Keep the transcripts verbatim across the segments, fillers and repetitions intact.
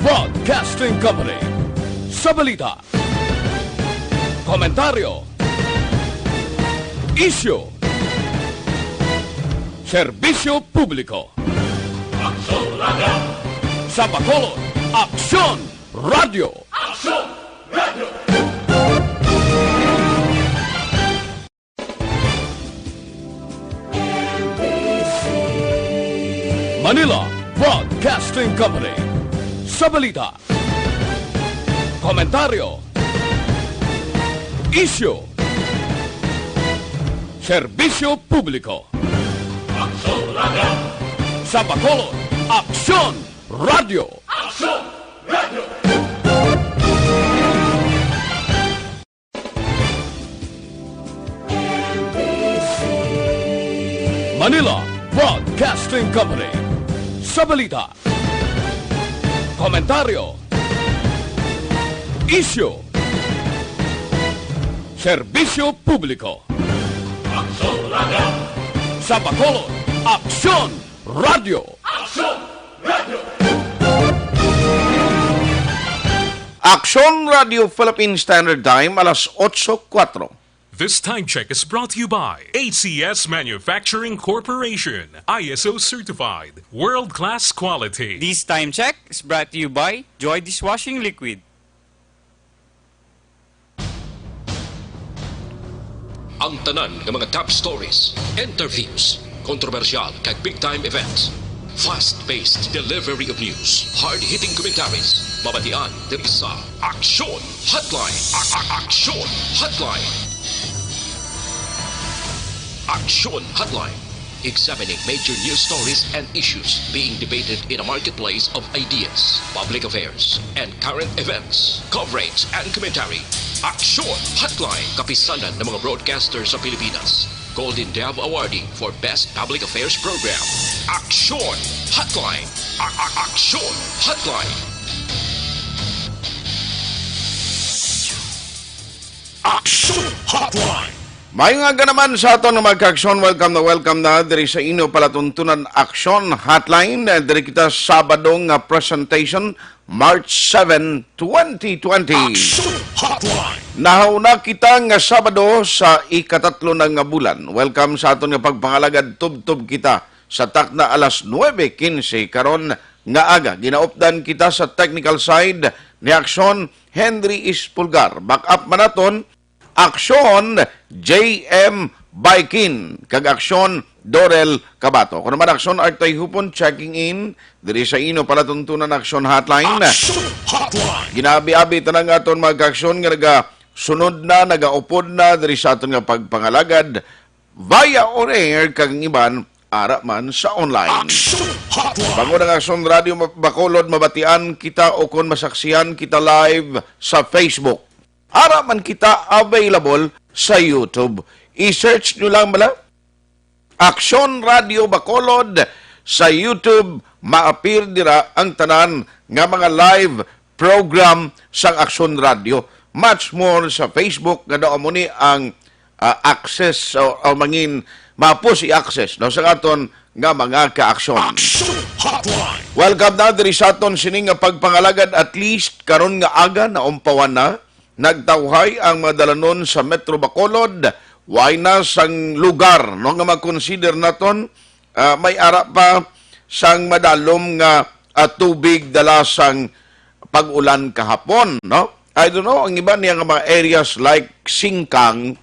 Broadcasting Company. Sa balita, komentaryo, isyu, serbisyo publiko. Aksyon Radio. Sa Bacolod, Aksyon Radio. Aksyon Radio. Manila Broadcasting Company. Sa balita, komentaryo, isyu, serbisyo publiko. Aksyon Radio. Sa Bacolod, Aksyon Radio. Aksyon Radio. Manila Broadcasting Company. Sa balita, komentaryo, isyu, serbisyo publiko. Aksyon Radio. Sa Bacolod, Aksyon Radio. Aksyon Radio. Aksyon Radio Philippine Standard Time, alas otso kuwatro. This time check is brought to you by A C S Manufacturing Corporation, I S O certified, world-class quality. This time check is brought to you by Joy Dishwashing Liquid. Ang tanan nga mga top stories, interviews, kontrobersyal kag big time events, fast-paced delivery of news, hard-hitting commentaries, mabatian diri sa Aksyon Hotline. A- a- Aksyon Hotline. Aksyon Hotline. Examining major news stories and issues being debated in a marketplace of ideas. Public affairs and current events. Coverage and commentary. Aksyon Hotline. Kapisanan ng mga broadcaster sa Pilipinas. Golden Dove Awardee for Best Public Affairs Program. Aksyon Hotline. A- a- Aksyon Hotline. Aksyon Hotline. May nga ganaman sa aton nga mga kaaksyon. Welcome na welcome na diri sa inyo palatuntunan Aksyon Hotline. Eh, diri kita Sabado nga presentation, March seven, twenty twenty. Aksyon Hotline. Nahauna kita nga Sabado sa ikatatlo na nga bulan. Welcome sa aton nga pagpangalagad. Tubtob kita sa takna alas nuebe quince karon nga aga. Ginaupdan kita sa technical side ni Aksyon Henry Espulgar. Back up man naton, Aksyon J M Baikin, kag Aksyon Dorel Cabato. Kuno man Aksyon Artoy Hupon checking in diri sa inyo palatuntunan Aksyon Hotline. Aksyon Hotline. Ginaabi-abi tanan nga aton mga kaaksyon nga nagasunod na, nagaupod na diri sa aton nga pagpangalagad via on air kag ang iban ara man sa online. Aksyon Hotline. Bangod ang Aksyon Radio Ma-, Bacolod, mabatian kita o kon masaksihan kita live sa Facebook. Ara man kita available sa YouTube. I-search nyo lang bala, Aksyon Radio Bacolod sa YouTube. Maapir dira ang tanan nga mga live program sang Aksyon Radio. Much more sa Facebook nga daw amo ni ang, ah, access o, o mangin mapos i-access, no, sa aton nga mga kaaksyon. Aksyon Hotline. Welcome na diri sa aton sining nga pagpangalagad, at least karon nga aga naumpawan na. Nagtawhay ang mga dalanon sa Metro Bacolod. Way na sang lugar, no, nga ma-consider naton, ah, may ara pa sang madalom nga, ah, tubig dala sang pag-ulan kahapon, no? I don't know, ang iba niya nga mga areas like Singkang,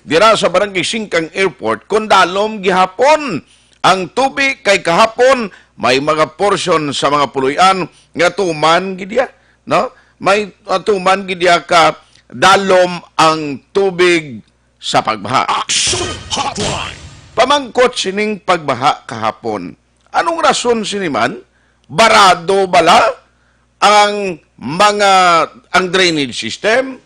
dira sa Barangay Singkang Airport, kon dalom gihapon ang tubig, kay kahapon may mga portion sa mga puloy-an nga tuman gid iya, no? May, uh, tuman gid iya ka dalom ang tubig sa pagbaha. Action Hotline. Pamangkot sining pagbaha kahapon, anong rason sini man? Barado bala ang mga, ang drainage system?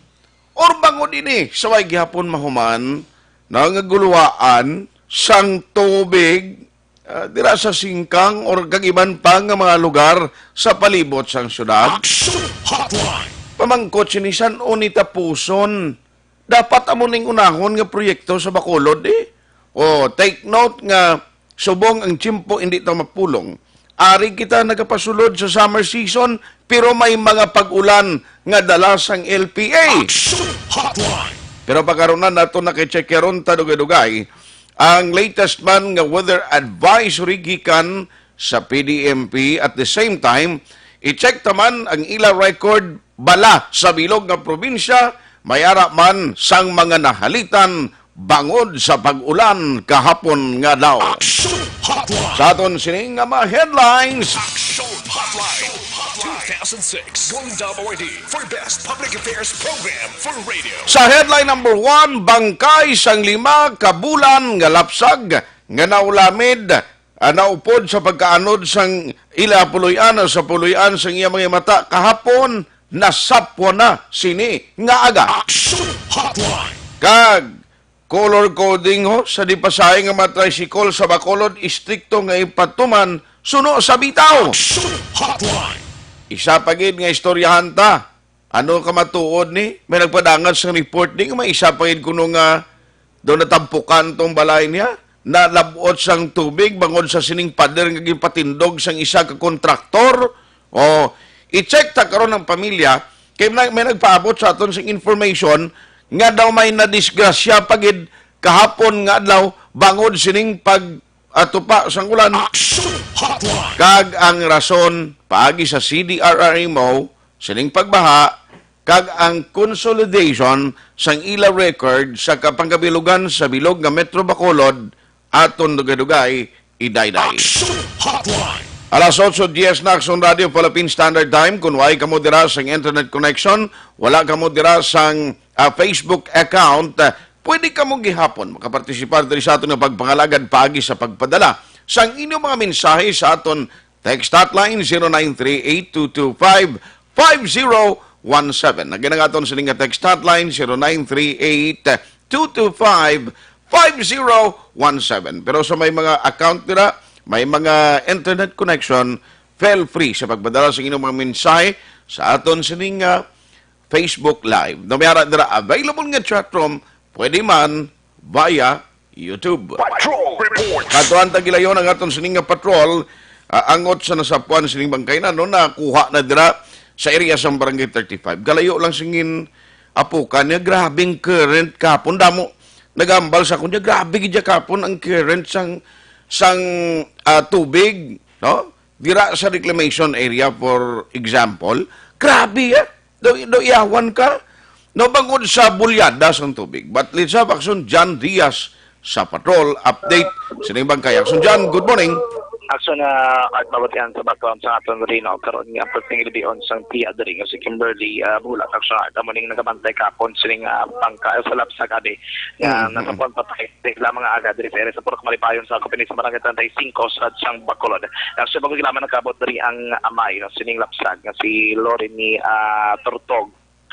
Or bangod ini sa way gihapon mahuman na nga guluwaan sang tubig, ah, dira sa Singkang or kag iban pa nga mga lugar sa palibot sang syudad? Action Hotline. Pamangkot sini, san-o ni tapuson? Dapat amo ning unahon nga proyekto sa Bacolod, eh. O, take note nga subong ang tiyempo hindi ta mapulong, ari kita nagapasulod sa summer season, pero may mga pag-ulan nga dala sang L P A. Action Hotline. Pero pagkaron na nato nakicheck karon ta dugay-dugay ang latest man nga weather advisory gikan sa P D M P. At the same time, i-check ta man ang ila record bala sa bilog nga probinsya, may ara man sang mga nahalitan bangod sa pag-ulan kahapon nga adlaw. Action Hotline. Sa aton sini nga mga headlines. Action Hotline. Two thousand six Golden Dove Awardee for Best Public Affairs Program for Radio. Sa headline number one, bangkay sang lima ka bulan nga lapsag nga naulamid, ah, naupod sa pagkaanod sang ila puloy-an, sa puloy-an sang iya mga mata kahapon, nasapwan na sini nga aga. Action Hotline. Kag color coding ho sa di pasahi nga mga tricycle sa Bacolod, istrikto nga ipatuman suno sa bitaw. Action Hotline. Isa pa gid nga istoryahan ta. Ano ka matuod ni? May nagpadangat sang report ni nga may isa pa gid kuno nga daw natampukan tong balay niya, nalab-ot sang tubig bangod sa sining pader nga ginpatindog sang isa ka kontraktor. O, i-check ta karon ang pamilya, kay may, may nagpaabot sa aton sing information nga daw may nadisgrasya pa gid kahapon nga adlaw bangod sining pag-atupa sang ulan. Action Hotline. Kag ang rason, paagi sa C D R R M O, sining pagbaha, kag ang consolidation sang ila record sa kapangkabilugan sa bilog nga Metro Bacolod, aton dugay-dugay idayday. Action Hotline. Alas otso dies na, Action Radio Philippine Standard Time. Kung way kamo dira sang internet connection, wala kamo dira sang, ah, Facebook account, ah, pwede kamo gihapon makapartisipar diri sa aton nga pagpangalagad paagi sa pagpadala sang inyong mga mensahe sa aton text hotline, zero nine three eight two two five five zero one seven. Again, ang aton sining nga text hotline, zero nine three eight two two five five zero one seven. Pero sa may mga account dira, may mga internet connection, feel free sa pagpadala sa inyong mga mensahe sa aton sining nga Facebook Live. No, may ara dira available nga chat room, pwede man via YouTube. Patrol Report. Kadtuan ta gilayon ang aton sining nga patrol, ah, angot sa nasapwan sining bangkay na, no, nakuha na dira sa area sa Barangay thirty-five. Kalayo lang singin apukan niya, grabing current kahapon, damo. Nagambal sa kunya, grabe gid kahapon ang current sang, sang, ah, tubig, no? Dira sa reclamation area, for example, grabe, ah. Do, do iyawan ka. No, bangod sa bulyada sang tubig. But let's have Action John Diaz sa patrol. Update sining bangkay. Action John, good morning. Action, ah, Art, mabatian sa background sa aton Rino. Karon nga, perting libion sang tiya diri nga si Kimberly, ah, Bulat. Action, Art, amo ning nagabantay kapon sining, ah, bangka, sa lapsag, abi, nga, mm, mm, nasa patay. Sila mga aga diri sa area sa Purok Malipayon, sa Kupini sa Barangay treinta y cinco, sa Siyang Bacolod. Actually, bago sila man nakabot diri ang amay, no, sining lapsag nga si Lorraine, ah, Tortog.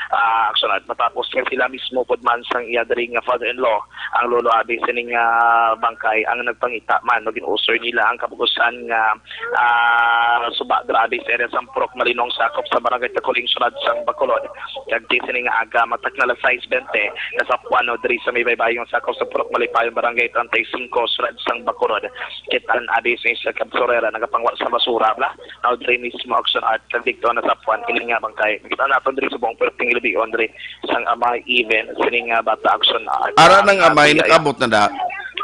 Ah, actually, matapos nga sila mismo pud man sang iya diri nga father-in-law, ang lolo abi sining, ah, bangkay, ang nagpangita man, no, gin-usher nila ang kabugusan nga ah, suba, grabe sa area sang Purok Malinong, sakop sa Barangay Takuling, Siyudad sang Bacolod. Kag ti sini nga aga, matag na alas sais bente, nasapwan, no, diri sa may baybayong sakop sa Purok Malipayon, Barangay treinta y cinco, Siyudad sang Bacolod. Kita ang abi sa isa ka basurera, nagapangwa sa basura, bla. Now, diri mismo, Action Art, kag dito nasapwan, ini nga bangkay. Kita naton diri sa buong perting libion, diri sang amay, even sining nga bata, Action Art. Ara nang amay, nakabot na da.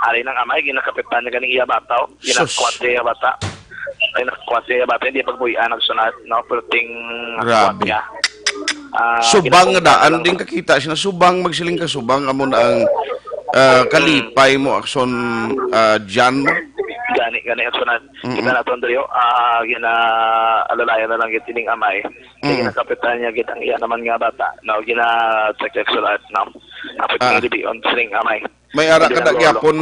Ari nang amay, ginakapitan na ganing iya bata, oh. Sus. Ginakwat niya iya bata. Ay, nakwat niya iya bata, hindi pagbuy-an, nagsunat, no? Perting nakwat niya. Grabe. Ah, subang nga daan, din kakita siya na subang, magsiling ka subang, amo na ang, ah, kalipay mo, Action, ah, Jan mo. Gani, gani, Action Art. Mm-mm. Kita naton diri, oh. Ah, gina-, alalayan na lang gid ining amay. Kaya ginakapitan niya gid ang iya naman nga bata. No, gina-check, check sa lahat, no? Apit ng libion, sining amay. May ara ka na gyapon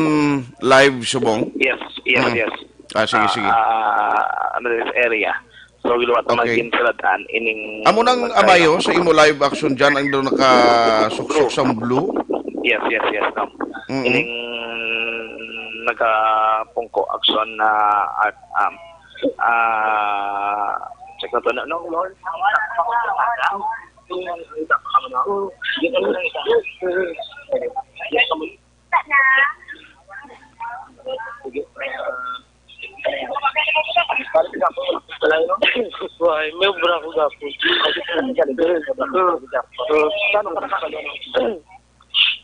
live subong? Yes, yes, yes. Ah, sige, sige. Ah, ano, this area. So, giluwat naman gid sa daan, ining amo nang amayo sa imo live action dyan, ang daw nakasuksok sa blue? Yes, yes, yes, no. Mm-mm. Ining nagapungko action na art, um, ah, check na to na, no, Lord? Why? May obra ko gapon.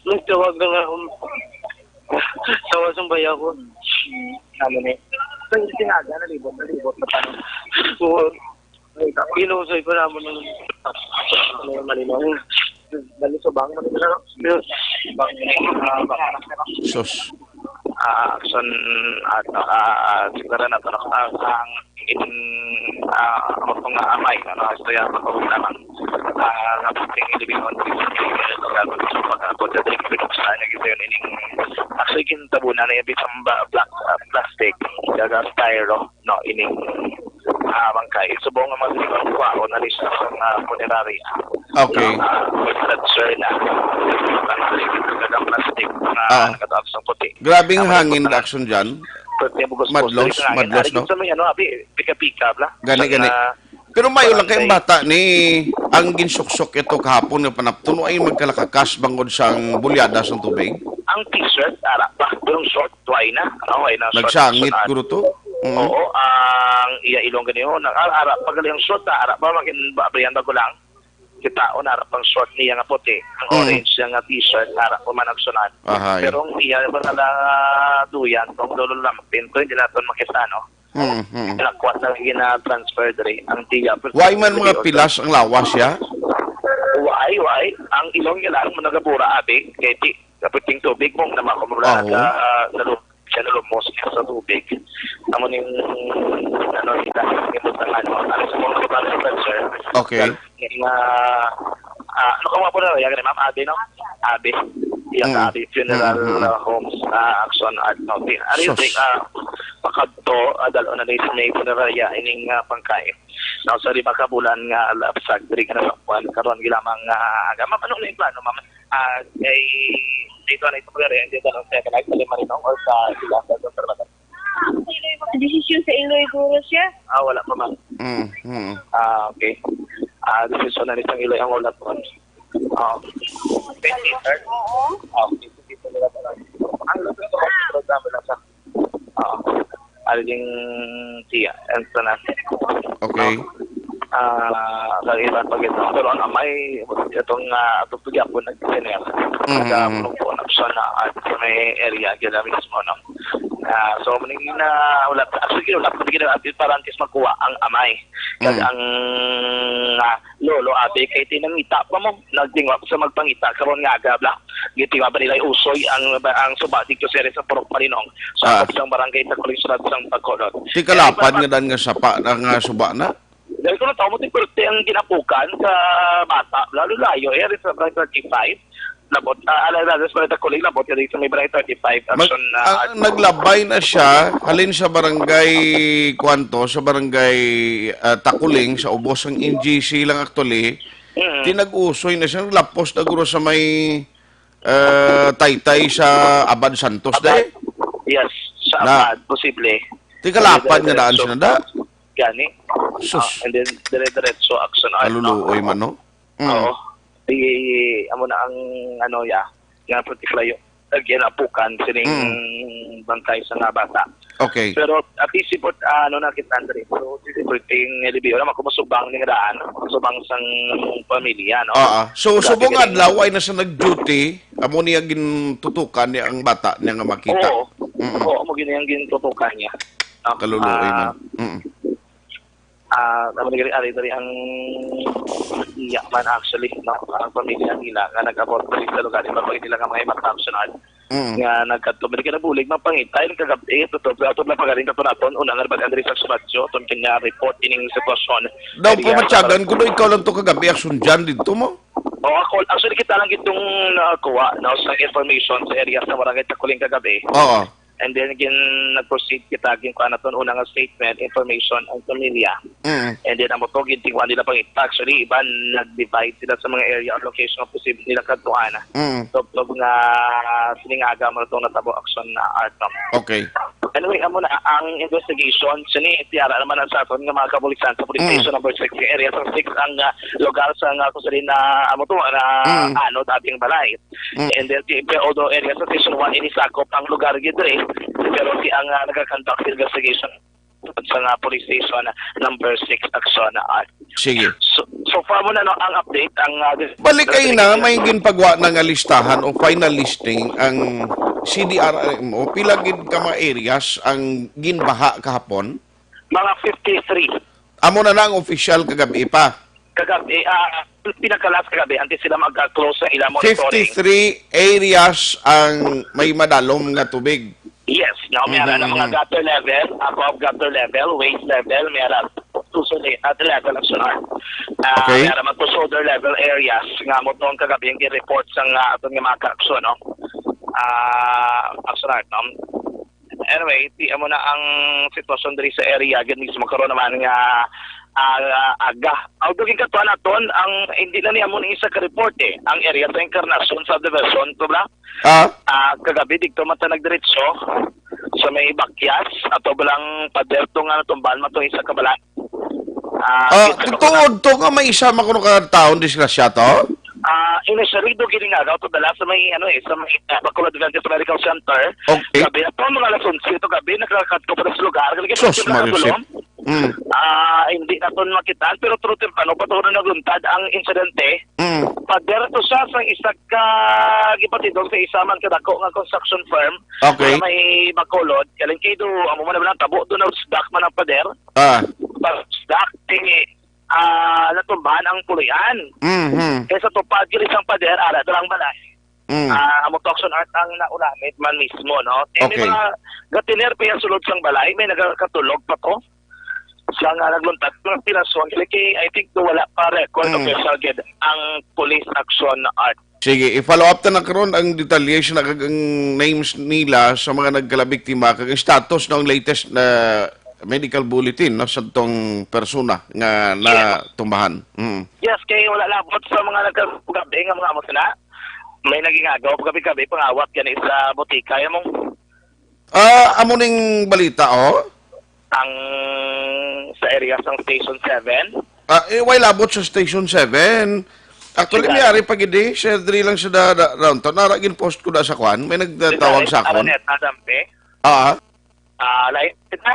Nagtawag na nga akong tawa sa baya ko. Ano ni? Sa tinaga, nalibot, nalibot na tanong. Oo. Inusoy pa naman ng ano, malinaw. Dali sa bang, malinaw. Bang, ah, bang. Sus. Ah, action, ah, ah, siguro na to, no? Ah, ang in, ah, ang mga amay, ano, istorya, matulog naman. Ah, nga puting ilibingon, pag-abot sa drink, pinuksa niya, kita yun, ining, actually, kintabunan na yung bisang ba-, black, ah, plastic, daga styro, no, ining, ah, bangkay. Subong nga mga sinigang kuha, o na lista sa mga punerary. Okay. Ah, may blood, sir, na, dagang plastic, mga Ah. nakataas ng puti. Grabing Ang hangin, mga action dyan. Pwede mo gusto Madlos, sa hangin. Madlos, Ari no? Sa may ano, abi, pika-pika, bla? Gani, Sa gani. mga Pero mayo lang kay ang barangay. Bata ni ang ginsuksok ito kahapon nga panapton, ay magkalakakas bangod sang bulyada sang tubig? Ang t-shirt, ara pa. Pero ang short, tuway na. Ano, ay na short, Nagsangit, short, ah. Guro, to? Mm. Oo, ang iya ilong ganiho, nag-, ara, ara pa gali ang short, ah, ara pa, magin-, ba-, abrihan ba ko lang? Kitaon, ara pang short niya nga puti. Ang Mm. orange niya nga t-shirt, ara pa man ang sunod. Ahay. Pero ang iya, wala na duyan, kung lolo lang, pinto, hindi natin makita, no? Mm, mm. Nakuha na gina-transfer diri ang tiya. Why man mga pilas ang lawas, ya? Why, why? Ang ilong niya lang, managabura, abi. Kay di, kapit yung tubig mo, naman ko mula Aho. Ka, ah, nalu-, siya nalumos niya sa tubig. Amo ning, ano, kita, yung butang, ano, ano sa mga lugar sa sir. Okay. Nga, ah, ano ka mga po na, yan, ma'am, Abi, no? Abi. Yung Mm. Abi Funeral, Mm, mm, mm. uh, Homes, uh, Action Art, no? Di, ano yung Sus. Thing, uh, pakadto, uh, dalo na ni sa may punerarya, ining, uh, pangkay. Now, sa lima ka bulan nga, lapsag, diri ka na sa kwan, karon, gilamang, uh, aga, ma'am, ano na yung plano, ma'am? Uh, kay, dito na ito, pero, dito lang sa Kanag, sa Limarinong, or sa Ilang, sa Salvador? Desisyon sa Iloy, guro siya. Ah, wala pa, ma'am. Mm, mm. Ah, okay. Ah, desisyon na ni sang Iloy ang ulat, ma'am. Ah, twenty-third? Oo. Ah, okay. Sige po, wala pa lang. Ang gusto ko, programa lang sa, ah, Aling Tia, and so na. Okay. Ah, sa iban pa gid. Pero ang amay, itong, ah, atong tugyapon nag-, Mm, mm. Nagkapunong-punong siya na at sa may area, gila mismo, no? Ah, so, muna na, wala, actually, wala pa gina-, parang tis magkuha ang amay. Kag Mm. ang, ah, lolo, abi, kay tinangita pa mo, nagdingwa sa magpangita, karon nga aga, bla. Gitingwa ba nila usoy ang, ang suba dito sa area sa Purok Malinong, sa Ah. Sa barangay sa Kuling Sulat, sa Pagkulot. Ti kalapad nga dan nga sapa, nga suba na? Dahil ko nataw mo, ti perte ang ginapukan sa bata, lalo layo, eh, sa Barangay thirty-five. Labot, ah, ala, ala, sa Barangay Kuling, labot ka dito sa may Barangay thirty-five, Mag-, action, ah, ah, at naglabay na siya, halin sa barangay, kwanto, sa barangay, ah, Takuling, sa ubos ang N G C lang actually. Mm. Tinag-usoy na siya, lapos na guro sa may, ah, taytay sa Abad Santos, Abad. Dahil? Yes, sa Na. Abad, posible. Ti kalapad nga daan Diretso. Siya na, da? Gani. Sus. Ah, and then, dire-diretso action art, no? Kaluluoy man, no? Mm. Oo. Di, amo na ang, ano, ya, nga particular yung, ginapukan sining Mm. bangkay sa nga bata. Okay. Pero at least, sipot, ah, ano na kita, Andre. So, sipot, yung L B O, alam ako, masubang ni nga daan, masubang sang pamilya, no? Oo. So, Grabe subong ka rin. Adlaw ay nasa nag-duty, amo niya gintutukan niya ang bata niya nga makita. Oo. Mm-mm. Oo, mo gini ang gintutukan niya. Ah, Kaluluoy ah, man. Mm. Ah, naman gani ari diri ang iya man actually, no? Ang pamilya nila nga nag-abot diri sa lugar, iba pa nila nga mga iba optional Mm. nga nagkadto. May kinabulig, mapangitay, nagkagabi, ito to, ato lang pagaling, ito naton, una nga ba, Andres Alsubacho, itong kanya report, ining sitwasyon. Daw Area pamatyagan sa ko, no, ikaw lang to kagabi, aksyon dyan dito mo? O, ako, actually, kita lang itong nakakuha, no, sa information sa area sa Barangay Takuling kagabi. Oo. And then, gin, nag-proceed kita, gin, kuha naton, una nga statement, information, ang pamilya. Mm. And then, amo to, gintinguhan nila pang ita. Actually, iban, nag-divide sila sa mga area or location nga posible nila kadtuan. Mm. Tubtob nga sining aga mo itong natabo action na art, no? Okay. Anyway, amo na ang investigation. Sini, tiara naman ang sa aton nga mga kapulisan sa police Mm. station number six, area sa six, ang, ah, lugar sa nga kung saan na, amo to, na Mm. ano, dating balay. Mm. And then, ti-, pero although area sa station one, inisakop ang lugar gid diri, pero si ang, ah, nagakonduct investigation. sa nga police station number six, Action Art. Sige. So, so far mo na, no, ang update, ang, ah, Balik kay na may ginpagwa na nga listahan o final listing ang C D R R M O. Pila gid ka mga areas ang ginbaha kahapon? Mga fifty-three. Amo na na ang official kagabi pa. Kagabi, ah, pinakalas kagabi, antes sila mag-close sa ilang monitoring. Fifty-three areas ang may madalom nga tubig. Yes, no, may ara na mga Mhm. gutter level, above gutter level, waist level, may ara to shoulder, at level, Action Art. Ah, Okay. May ara man to shoulder level areas nga mo tong kagabi ang report sa nga aton nga mga kaaksyon, no? Ah, Action Art, no? Anyway, ti amo na ang sitwasyon diri sa area gid mismo karon naman nga, ah, aga. Although ginkatuan naton ang hindi na niya mo ni isa ka report eh. Ang area sa Encarnacion subdivision to bla. Ah, Ah, kagabi dito man ta nagdiretso sa may Bakyas ato balang pader to nga natumbahan man to isa ka balay. Ah, ah, kita ko tuod to nga may isa man kuno ka taon disgrasya to? Ah, initially do gid nga daw to dala sa may ano eh, sa may uh, Bacolod Adventist Medical Center. Okay. Gabi ato mga alas onse to gabi nakakadto pa sa lugar. Kaya Sus, kita Mario nagulong. Shit. Mm. Ah, hindi naton makitaan pero true temprano pa to na naguntad ang insidente. Mm. Pader to siya sa isa ka gipatidong sa isa man kadako nga construction firm Okay. na may Bacolod. Kaling kay do amo man na tabo do na sdak man ang pader. Ah. Pag sdak, eh, ah, natumbahan ang puloy-an. Mhm. Kaya sa tupad gid sang pader, ara daw ang balay. Mm. Ah, amo to Action Art ang naulamit man mismo, no? Eh, Okay. May mga gatiner pa yung sulod sang balay, may nagakatulog pa to. Siya nga nagluntad ng pinason, like, I think do wala pa record Mm. official gid ang police Action Art. Sige, i-follow up ta na karon ang detalye sa nag- ang names nila sa mga nagkalabiktima kag ang status ng latest na medical bulletin, no, sa tong persona nga natumbahan. Mm. Yes, kay wala labot sa mga nagkagabi nga mga amo sila. May naging agaw gabi-gabi pangawat gani sa butika yung Ah, amo ning balita, oh. Ang sa area sang Station seven. Ah, eh, way labot sa Station seven. Actually, Sige. May ari pa gid eh. Share diri lang sa da, da, downtown. Nara gin post ko na sa kwan. May nagtawag sa akon. Araneta, Dampe. Ah, Ah, lain kita.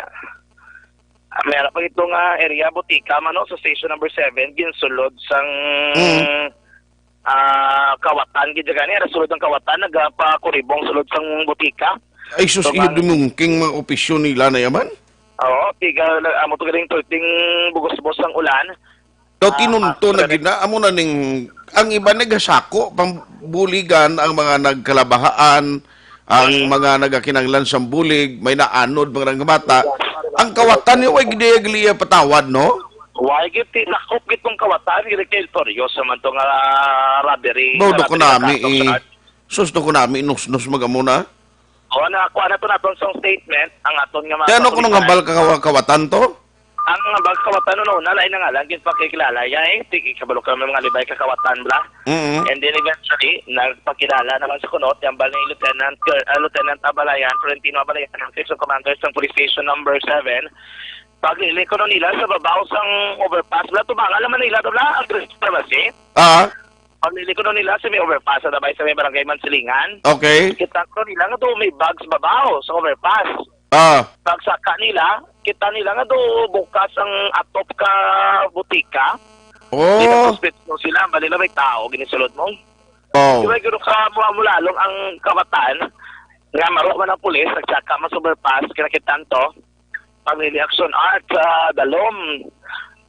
Ah, may ara pa ito nga area, butika man, no, sa station number seven, ginsulod sang Mm. ah, kawatan gid gani, ara sulod ang kawatan, nagapakuribong sulod sang butika. Ay, sus, So, iyo man- dumungking mga opisyo nila na yaman. Oo, tiga, amo to galing tuting bugos-bugos ang ulan. Daw Ah, tinunto ah, na gid na, amo na ning, ang iba nagasako, pambuligan ang mga nagkalabahaan, ang Mm. mga nagakinanglan sang bulig, may naanod, mga nagkamata. Ang kawatan niyo, way gid iya patawad, no? Why gid ti lakop gid tong kawatan, gid kay Torioso man to nga robbery. Mao nga do ko robbery nami, nga kaso eh. sa art. Sus, do ko nami, nus-nus, mag-amo na. O, na, kuha na to naton sa statement, ang aton nga mga Kaya ano ko nung kapulisan. Hambal ka kawa- kawatan to? Ang Hambal Kawatan, no, na lain na nga lang, gid pakikilala ya, eh. Tigi, kabalo ka may mga libay ka kawatan, bla? Mm. And then eventually, nagpakilala naman sa kuno, ti hambal ni Lieutenant, Col- ah, Lieutenant Abalayan, Florentino Abalayan, ang section commander sa police station number seven. Paglili kuno nila sa babaw sang overpass, bla, tubangan naman nila, bla, ang Grace Pharmacy. Ah, Paglili kuno nila sa may overpass, sa dabay sa may barangay Mansilingan. Okay. Kita kuno nila nga do may bags babaw sa overpass. Ah. Pagsaka nila, kita nila nga do bukas ang atop ka butika. Oh. Pinagsuspetso sila, bali na may tao, ginisulod mo. Oh. Di ba, guro ka mo, mo lalong ang kawatan, nga maro man ang pulis, nagsaka man sa overpass, kinakitan to, pamili action art, ah, dalom,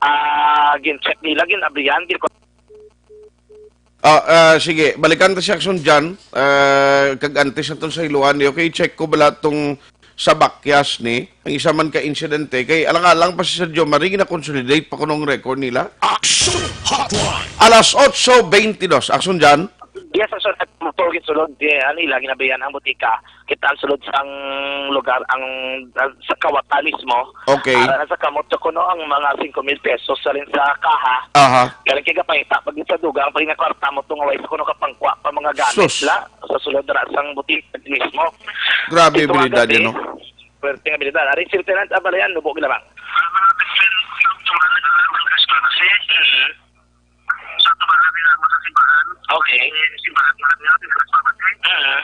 ah, gin-check nila, gin-abrihan, gin- Ah, ah, sige, balikan ta si Action John. Ah, kag antes naton sa hiluan ni, okay, check ko bala tong sa Bakyas ni, ang isa man ka insidente, kay alang-alang pa si Sir Joe Marie, gina-consolidate pa kunong record nila. Action Hotline. Alas otso beintidos. Action John. Yes, sir, sir. Motor gisulod, eh, ano, ila ginabayan ang butika. Kita ang sulod sang lugar, ang, ah, sa kawatan mismo. Okay. Ara na sa kamot sa kuno ang mga singko mil pesos sa rin sa kaha. Aha. Galing kay gapangita, pag sa dugang, pag nakwarta mo, tungaway sa kuno kapangkwa pa mga gamit Sus. La. Sa sulod ra sang butika mismo. Grabe Ito ang abilidad gabi. Yan, no? Swerte nga abilidad. Ari si Lieutenant Abalayan, nubo gid lamang. Okay. Mm.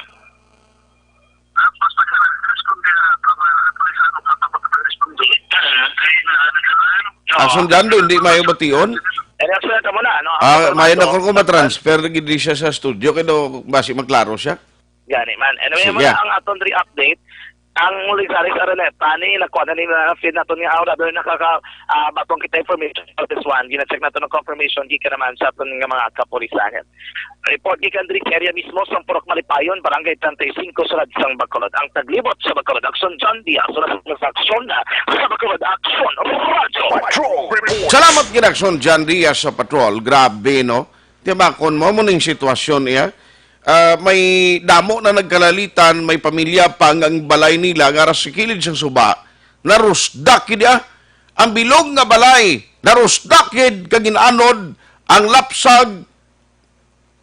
Oo. Action Jando, hindi mayo bation? Eh, reaksyon na mo na, ano? Ah, Ako, mayo na Jando. Ko kung ma-transfer gid siya sa studio, kay daw basi maklaro siya. Gani man. Anyway, Sige. Mo na ang aton re-update. Ang Lizares Araneta, ni, nakuha na ni na feed naton nga aura, pero nakaka, ah, batong kita information about this one. Gina-check naton ang confirmation, gikan naman sa aton nga mga kapulisan. Report gikan diri sa area mismo sa Purok Malipayon, Barangay treinta y cinco, Sulod sang Bacolod. Ang taglibot sa Bacolod, Action John Diaz, sa Action, sa Bacolod, Action Radio. Patrol Report. Salamat gid, Action John Diaz sa Patrol. Grabe, no? Timakon mo, mo ning sitwasyon iya. Ah, may damo na nagkalalitan, may pamilya pa nga ang balay nila nga ara sa kilid sang suba, narusdak gid, ah. Ang bilog nga balay, narusdak gid, kag gin-anod ang lapsag.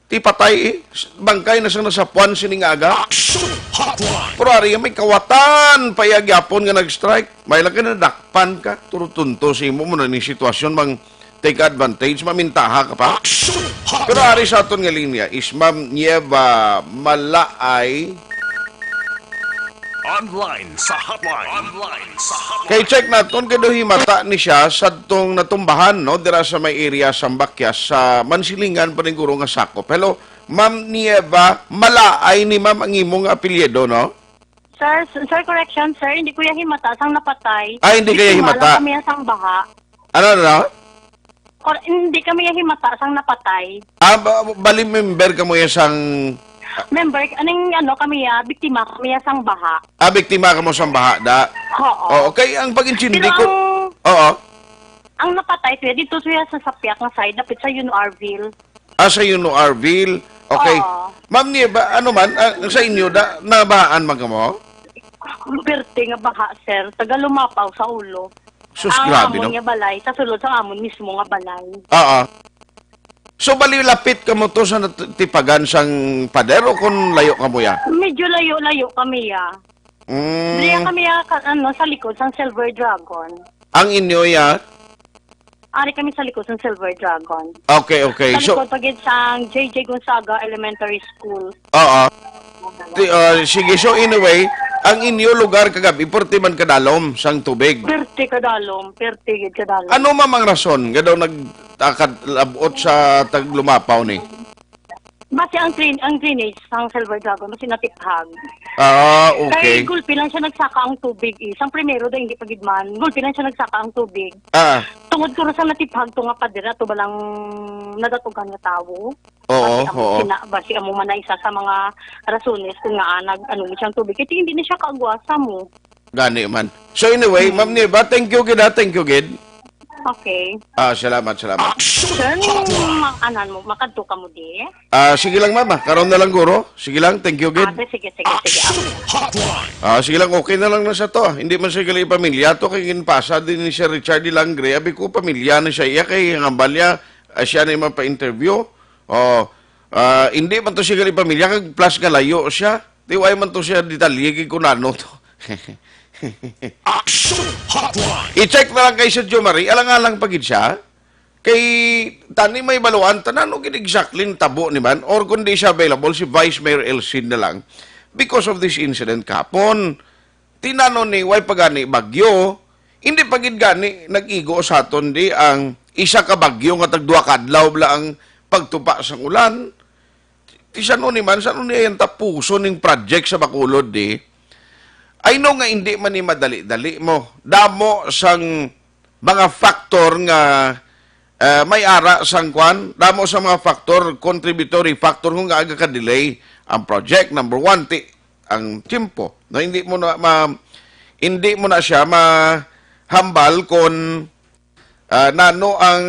Ti patay, eh. Bangkay na sang nasapuan sining aga. Action Hotline. Pero ari, may kawatan pa iya gyapon nga nag-strike. May lang ka nadakpan ka. Turutunto sa imo mo na ni sitwasyon, mang take advantage, mamintaha ka pa. Action Hotline. Pero ari sa aton nga linya is Ma'am Nieva Malaay. Online sa hotline. Online sa hotline. Kay check naton kay daw himata ni siya sadtong natumbahan, no, dira sa may area sa Bakyas, sa Mansilingan, paniguro nga sakop. Hello, Ma'am Nieva, Malaay ni Ma'am ang imong apelyido, no? Sir, s-, sir, correction, sir, hindi ko ya himata sang napatay. Ah, hindi kaya Biktima himata? Lang kami sang baha. Ano, ano? Kor-, hindi kami ya himata sang napatay. Ah, ba-, bali member ka mo ya sang Member, aning ano kami ya, biktima kami ya sang baha. Ah, biktima ka mo sang baha, da? Oo. Oo, kay ang pag-intindi Pero ko, ang, oo. Ang napatay siya, dito siya sa Sapiak nga side, dapit sa Yuno Arville. Ah, sa Yuno Arville. Okay. Oo. Ma'am Nieva, ano man, ah, sa inyo, da, nabahaan man ka mo? Perte nga baha, sir. Taga Lumapaw sa ulo. Sus, ang grabe, amon no? Nga balay, sa sulod sa amon mismo nga balay. Oo. So, bali lapit ka mo to sa natipagan sang pader o kung layo ka mo ya? Medyo layo-layo kami ya. Mm. Diya kami ya, ka-, ano, sa likod sang Silver Dragon. Ang inyo ya? Ari kami sa likod sang Silver Dragon. Okay, okay. Sa So, likod pa gid sang J J Gonzaga Elementary School. Oo. Ti-, ah, sige, so anyway, ang inyo lugar kagabi, pwerte man kadalom sang tubig? Pwerte kadalom, pwerte gid kadalom. Ano, ma'am, ang rason nga daw nagtakad labot sa taglumapaw ni? Basi ang drain-, ang drainage sang Silver Dragon, basi natiphag. Ah, okay. Kay gulpi lang siya nagsaka ang tubig, eh. Sang primero daw, hindi pa gid man. Gulpi lang siya nagsaka ang tubig. Ah. Tungod ko sa natiphag to nga pader, ato ba lang nadatugan nga tawo? Oo, Basi amo oo. sina-, basi amo man na isa sa mga rasones kung nga, ah, nag-, ano mo siyang tubig. Kasi hindi na siya kaagwasa mo. Gani man. So anyway, Hmm. Ma'am Nieva, thank you gid, ha? Thank you gid. Okay. Ah, salamat, salamat. Sir, ma-, anan mo, makadto ka mo di? Ah, sige lang, ma'am, ah. Karon na lang, guro. Sige lang, thank you gid. Ah, sige, sige, sige. Ah, sige lang, okay na lang na sa to, ah. Hindi man siya gali pamilya to, kay ginpasa din ni Sir Richard Dilangre. Abi ko, pamilya na siya. Iya kay ang hambal niya, ah, siya na yung mapa-interview. Oh, ah, hindi man to siya gali pamilya, kag plus nga layo siya. Di, why man to siya detalye kay kung ano to. Action Hotline. I-check na lang kay Sir Jo Marie, alang-alang pa gid siya. Kay tani may baluan, tanan o gid exactly ang tabo ni man, or kung di siya available, si Vice Mayor Elsin na lang. Because of this incident kahapon, tinanon ni, way pa gani bagyo, hindi pa gid gani nag-igo sa aton di ang isa ka bagyo nga tagduha ka adlaw bala ang pagtupa sang ulan. Ti san-o ni man, san-o ni ang tapuson ning project sa Bacolod, di? I know nga hindi man ni madali-dali mo. Damo sang mga factor nga, eh, may ara sang kwan. Damo sa mga factor, contributory factor kung nga aga ka-delay ang project. Number one, ti, ang tiyempo. No, hindi mo na ma-, hindi mo na siya mahambal kung Ah, nano ang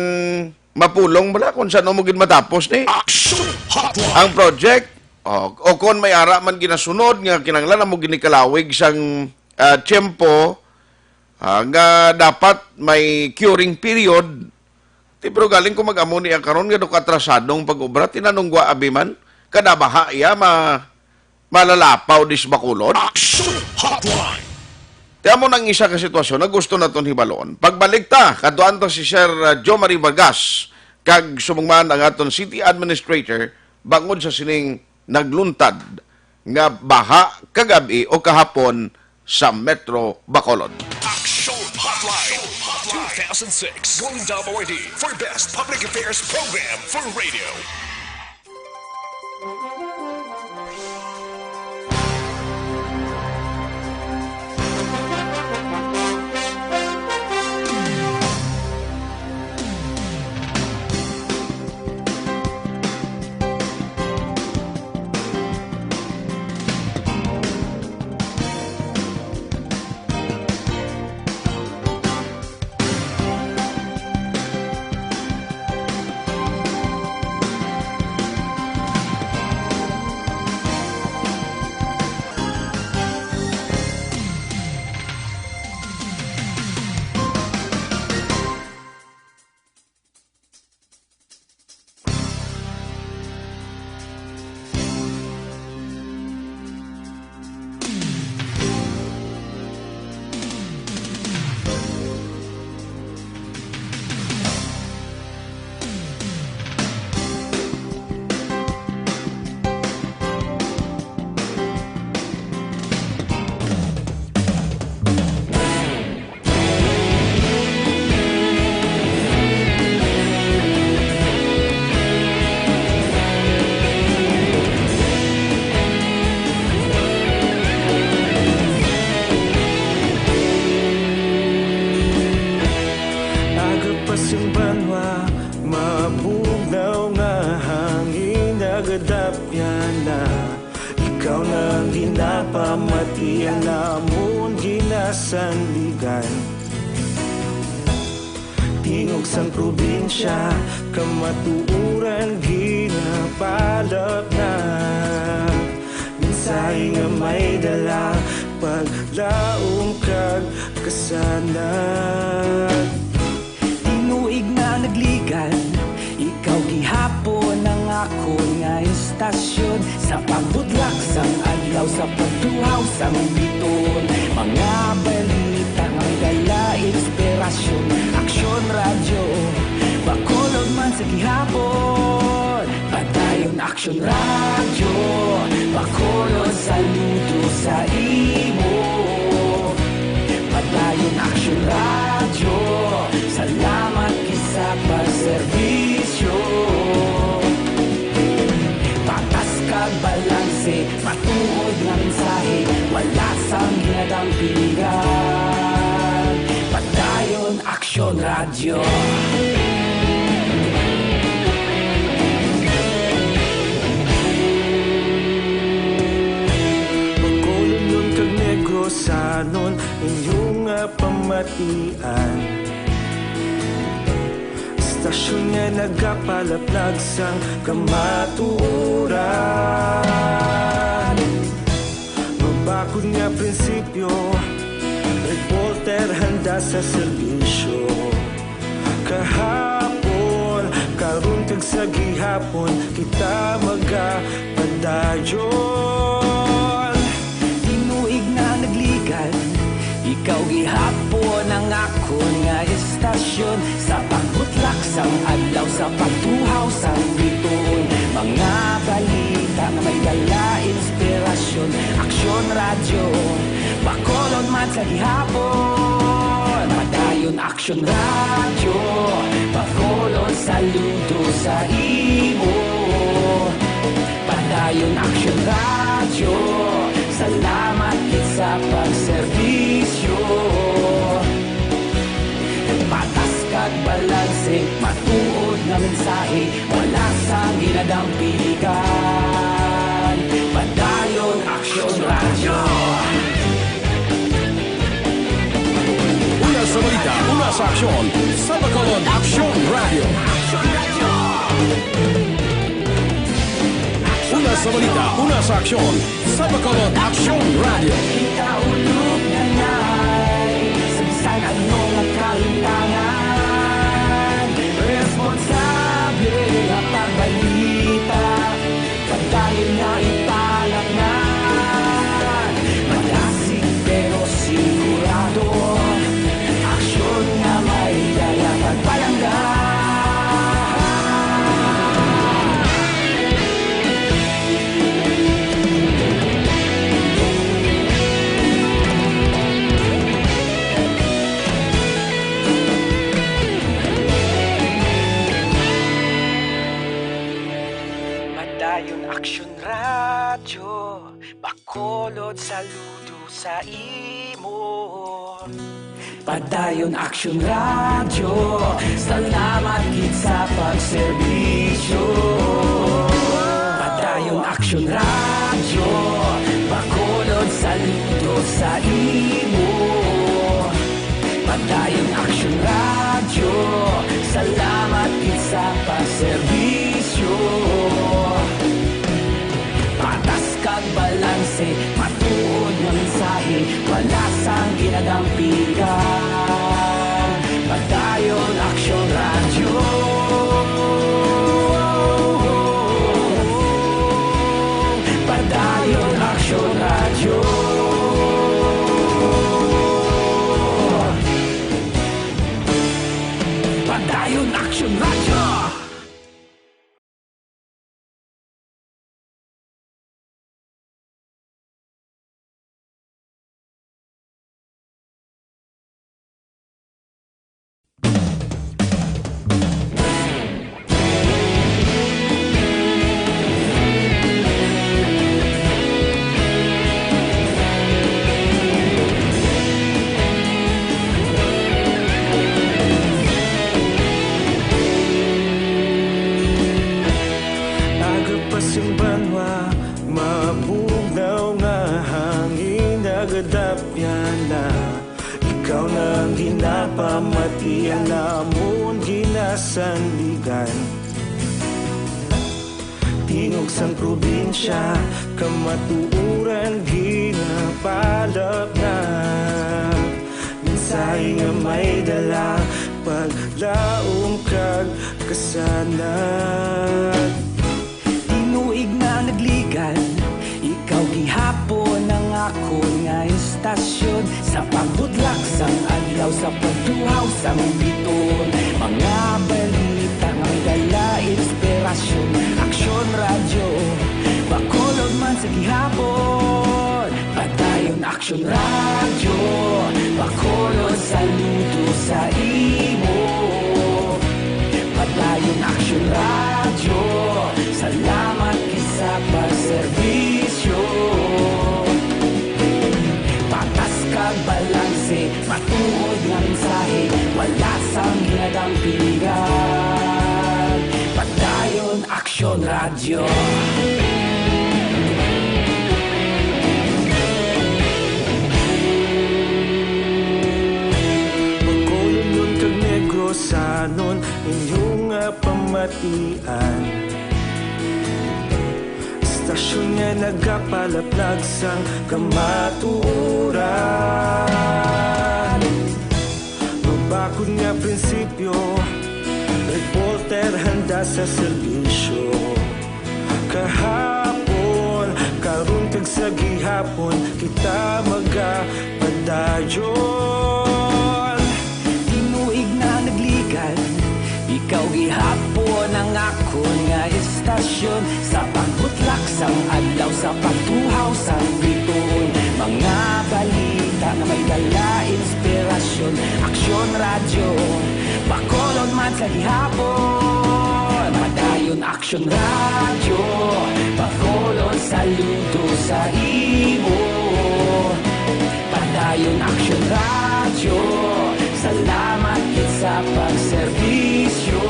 mapulong bala kung san-o mo gid matapos ni? Action Hotline. Ang project, o, o kon may ara man ginasunod nga kinahanglan mo ginikalawig sang, ah, tiyempo, ah, nga dapat may curing period, ti pero galing ko mag-amo ni ang karon nga do katrasadong pag-obra, tinanong gwa abi man, kada baha iya ma-, malalapaw dis Bacolod? Action Hotline. Ti amo nang isa ka sitwasyon na gusto naton hibalon. Pagbalik ta, kadtuan ta si Sir, uh, Jo Marie Vargas, kag subong man ang aton city administrator, bangod sa sining nagluntad nga baha kagab-i o kahapon sa Metro Bacolod. Action Hotline. Two thousand Six, Golden Dove Awardee for Best Public Affairs Program for Radio. Aga pa sing banwa, mabugnaw nga hangin, nagadapyan na. Ikaw na ang ginapamati, ang namon ginasandigan. Tingog sang probinsya, kamatuoran ginapalapnag. Mensahe nga may dala, paglaom kag kasanag. Tinuig na nagligan, ikaw gihapon ang akon nga istasyon. Sa pagbutlak sang adlaw, sa pagtuhaw sang biton, mga balita nga may dala inspirasyon. Aksyon Radyo, Bacolod man sa gihapon. Padayon Aksyon Radyo, Bacolod, saludo sa imo. Padayon Aksyon Radyo, salamat gid sa pagserbisyo. Patas kag balanse, matuod nga mensahe, wala sang ginadampingan. Padayon Aksyon Radyo. Bacolodnon kag Negrosanon, inyo nga pamatian. Istasyon nga nagapalapnag sang kamatuoran. Mabakod nga prinsipyo, reporter handa sa serbisyo. Kahapon, karon, kag sa gihapon, kita magapadayon. Tinuig na nagligan, ikaw gihapon ang akon nga istasyon. Sa pagbutlak sang adlaw, sa pagtuhaw sang biton, mga balita nga may dala inspirasyon. Aksyon Radyo, Bacolod man sa gihapon. Padayon Aksyon Radyo, Bacolod, saludo sa imo. Padayon Aksyon Radyo, salamat gid sa pagserbisyo. Patas kag balanse, matuod nga mensahe, wala sang ginadampingan. Padayon Aksyon Radyo. Una sa balita, una sa aksyon, sa Bacolod Aksyon Radyo. Una sa balita, una sa aksyon, sa Bacolod Aksyon Radyo. Kita ulog na nay, sa bisan ano nga kalintangan, responsable nga pagbalita, padayon nga ipalapngan. Madasig pero sigurado, aksyon nga may dala pagpalangga. Padayon Aksyon Radyo, Bacolod, saludo sa imo. Padayon Aksyon Radyo, salamat gid sa pagserbisyo. Padayon Aksyon Radyo, Bacolod, saludo sa imo. Padayon Aksyon Radyo, salamat gid sa pagserbisyo. Patas kag balanse, matuod nga mensahe, wala sang ginadampigan. Padayon Aksyon Radyo. Padayon Aksyon Radyo. Padayon Aksyon Radyo. Aga pa sing banwa, mabugnaw nga hangin, nagadapyan na. Ikaw na ang ginapamatian namon, ginasandigan. Tingog sang probinsya, kamatuoran ginapalapnag. Mensahe nga may dala, paglaom kag kasanag. Tinuig na nagligad, ikaw gihapon ang akon nga estasyon. Sa pagbutlak sang adlaw, sa pagtuhaw sang bituon, mga balita nga may dala inspirasyon. Aksyon Radyo, Bacolod man sa gihapon. Padayon Aksyon Radyo, Bacolod, saludo sa imo. Padayon Aksyon Radyo, salamat gid sa pagserbisyo. Patas kag balanse, matuod nga mensahe, wala sang ginadampigan. Padayon Aksyon Radyo. Bacolodnon kag Negrosanon, inyo nga pamatian. Estasyon nga nagapalaplag sang kamatuoran. Mabakod nga prinsipyo, reporter handa sa serbisyo. Kahapon, karon kag sa gihapon, kita magapadayon. Tinuig na nagligad, ikaw gihapon ang akon nga estasyon. Sa pagbutlak sang adlaw, sa pagtuhaw sang bituon, mga balita nga may dala inspirasyon. Aksyon Radyo, Bacolod man sa gihapon. Padayon Aksyon Radyo, Bacolod, saludo sa imo. Padayon Aksyon Radyo, salamat gid sa pagserbisyo.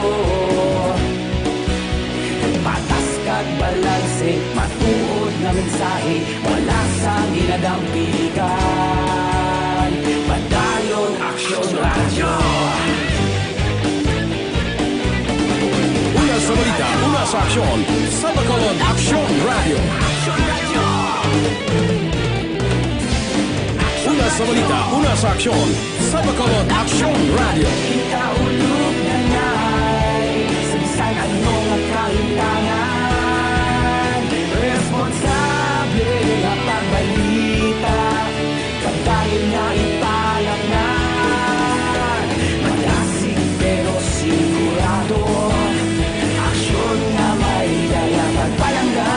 Patas kag balanse, matuod nga mensahe, wala sang ginadampigan. Padayon Aksyon Radyo. Una sa balita, una sa aksyon, sa Bacolod Aksyon Radyo. Una sa balita, una sa aksyon, sa Bacolod Aksyon Radyo. Ikaulog na ngay, sa bisan ano nga kahitangan, responsable nga pagbalita, kag dayon nga ipalapnag. Madasig pero sigurado, aksyon nga may dala pagpalangga.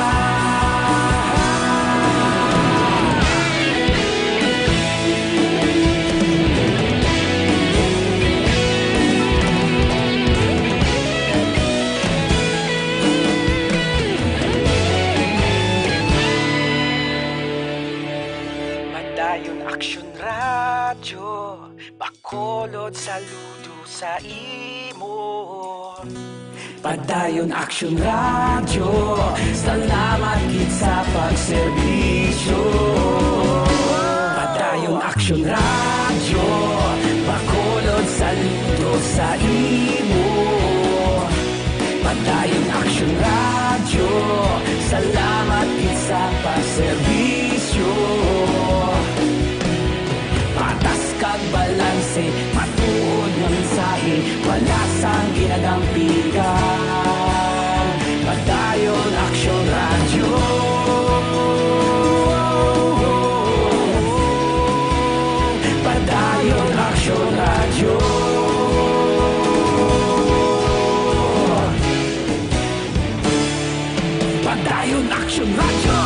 Saludo sa imo. Padayon Aksyon Radyo, salamat gid sa pagserbisyo. Padayon Aksyon Radyo, Bacolod, saludo sa imo. Padayon Aksyon Radyo, salamat gid sa pagserbisyo. Patas kag balanse, matuod nga mensahe, wala sang ginadampigan. Padayon Aksyon Radyo. Padayon Aksyon Radyo. Padayon Aksyon Radyo.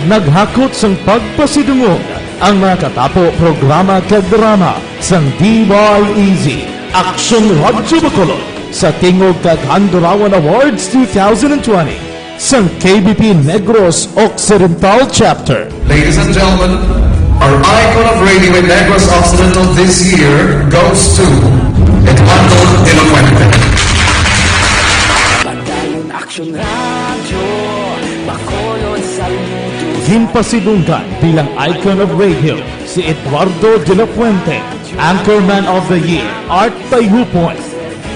Naghakot sang pagpasidungog ang mga katapo programa kag drama sang D Y E Z, Aksyon Radyo Bacolod, sa tingog kag Handurawan Awards two thousand twenty sang K B P Negros Occidental Chapter. Ladies and gentlemen, our icon of radio in Negros Occidental this year goes to Eduardo de la Fuente. Padayon Aksyon Radyo, Bacolod, saludo. Ginpasidunggan bilang icon of radio si Eduardo de la Fuente, Anchorman of the Year, Art Tayhupoy,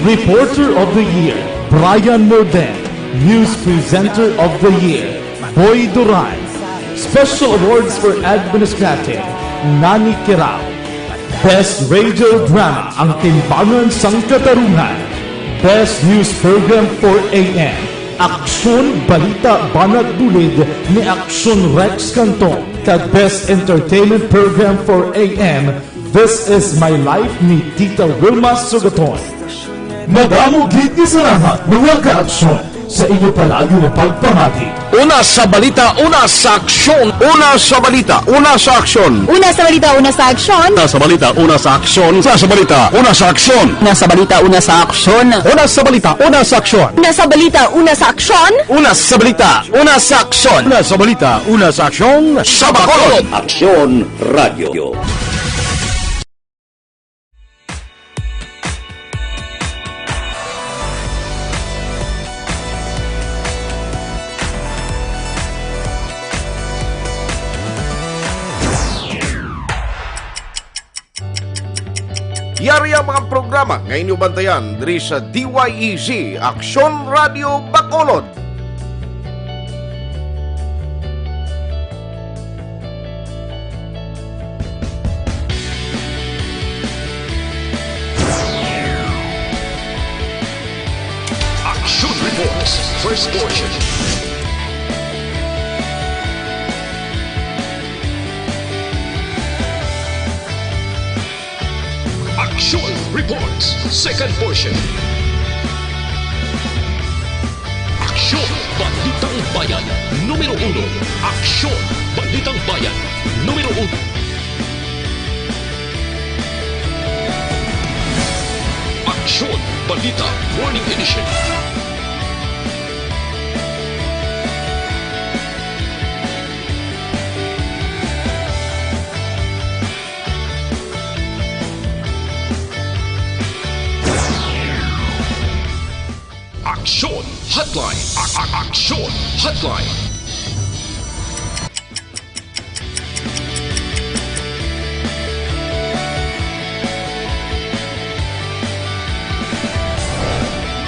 Reporter of the Year, Brian Morden, News Presenter of the Year, Boy Duran, Special Awards for Administrative, Nani Kirao, Best Radio Drama, Ang Timbangan sang Katarungan, Best News Program for A M, Aksyon Balita Banat Bulid ni Aksyon Rex Cantong, kag Best Entertainment Program for A M, This Is My Life ni Tita Wilma Sugaton. Madamo gid nga salamat, mga ka-aksyon, sa inyo palagi nga pagpamati. Una sa balita, una sa aksyon. Una sa balita, una sa aksyon. Una sa balita, una sa aksyon. Una sa balita, una sa aksyon. Una sa balita, una sa aksyon. Una sa balita, una sa aksyon. Una sa balita, una sa aksyon. Una sa balita, una sa aksyon. Una sa balita, una sa aksyon. Una sa balita, una sa aksyon. Sa Bacolod. Aksyon Radyo. Yari ang mga programa nga inyo bantayan diri sa D Y E Z, Aksyon Radio Bacolod. Action Reports, first portion. Action Reports, second portion. Aksyon Balitang Bayan, numero uno. Aksyon Balitang Bayan, numero uno. Aksyon Balita Morning Edition. Aksyon Hotline. A- a- Aksyon Hotline.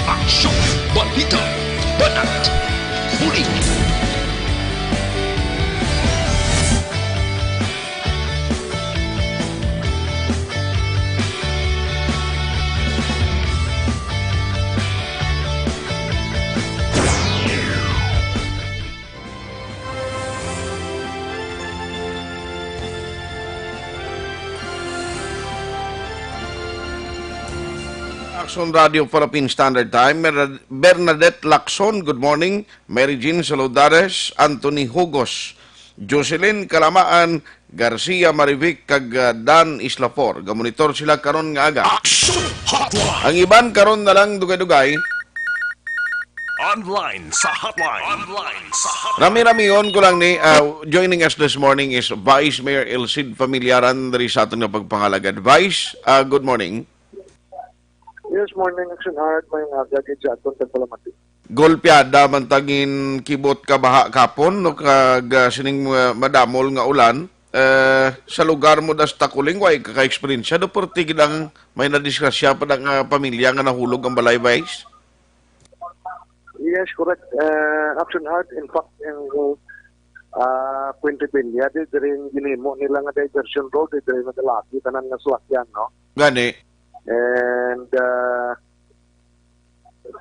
Aksyon Balita Banat Bulid. Aksyon Radio Philippine Standard Time, Mer-, Bernadette Lacson, good morning. Mary Jean Saludares, Anthony Hugos, Jocelyn Kalamaan, Garcia Marivic, kag, ah, Dan Islafor. Gamonitor sila karon nga aga. Action Hotline! Ang iban karon na lang dugay-dugay. Online sa hotline. Online sa hotline. Rami-ramion ko lang ni, ah, joining us this morning is Vice Mayor Elcid Familiaran diri sa aton nga pagpangalagad. Vice, ah, good morning. Yes, morning, Action Heart. May nga agad sa aton tagpalamati. Golpeada man tagin kibot ka baha kapon, no, kag, ah, sining, ah, madamol nga ulan. Eh, sa lugar mo das Takuling, way ka ka-eksperyensya, do, perti gid ang may nadisgrasya pa nga pamilya nga nahulog ang balay, Vice? Yes, correct. Eh, Action Heart, in fact, ang, ah, Quintipeña, di, diri ang ginimo nila nga diversion road, di, diri nagalagi tanan nga salakyan, no? Gani. And, ah,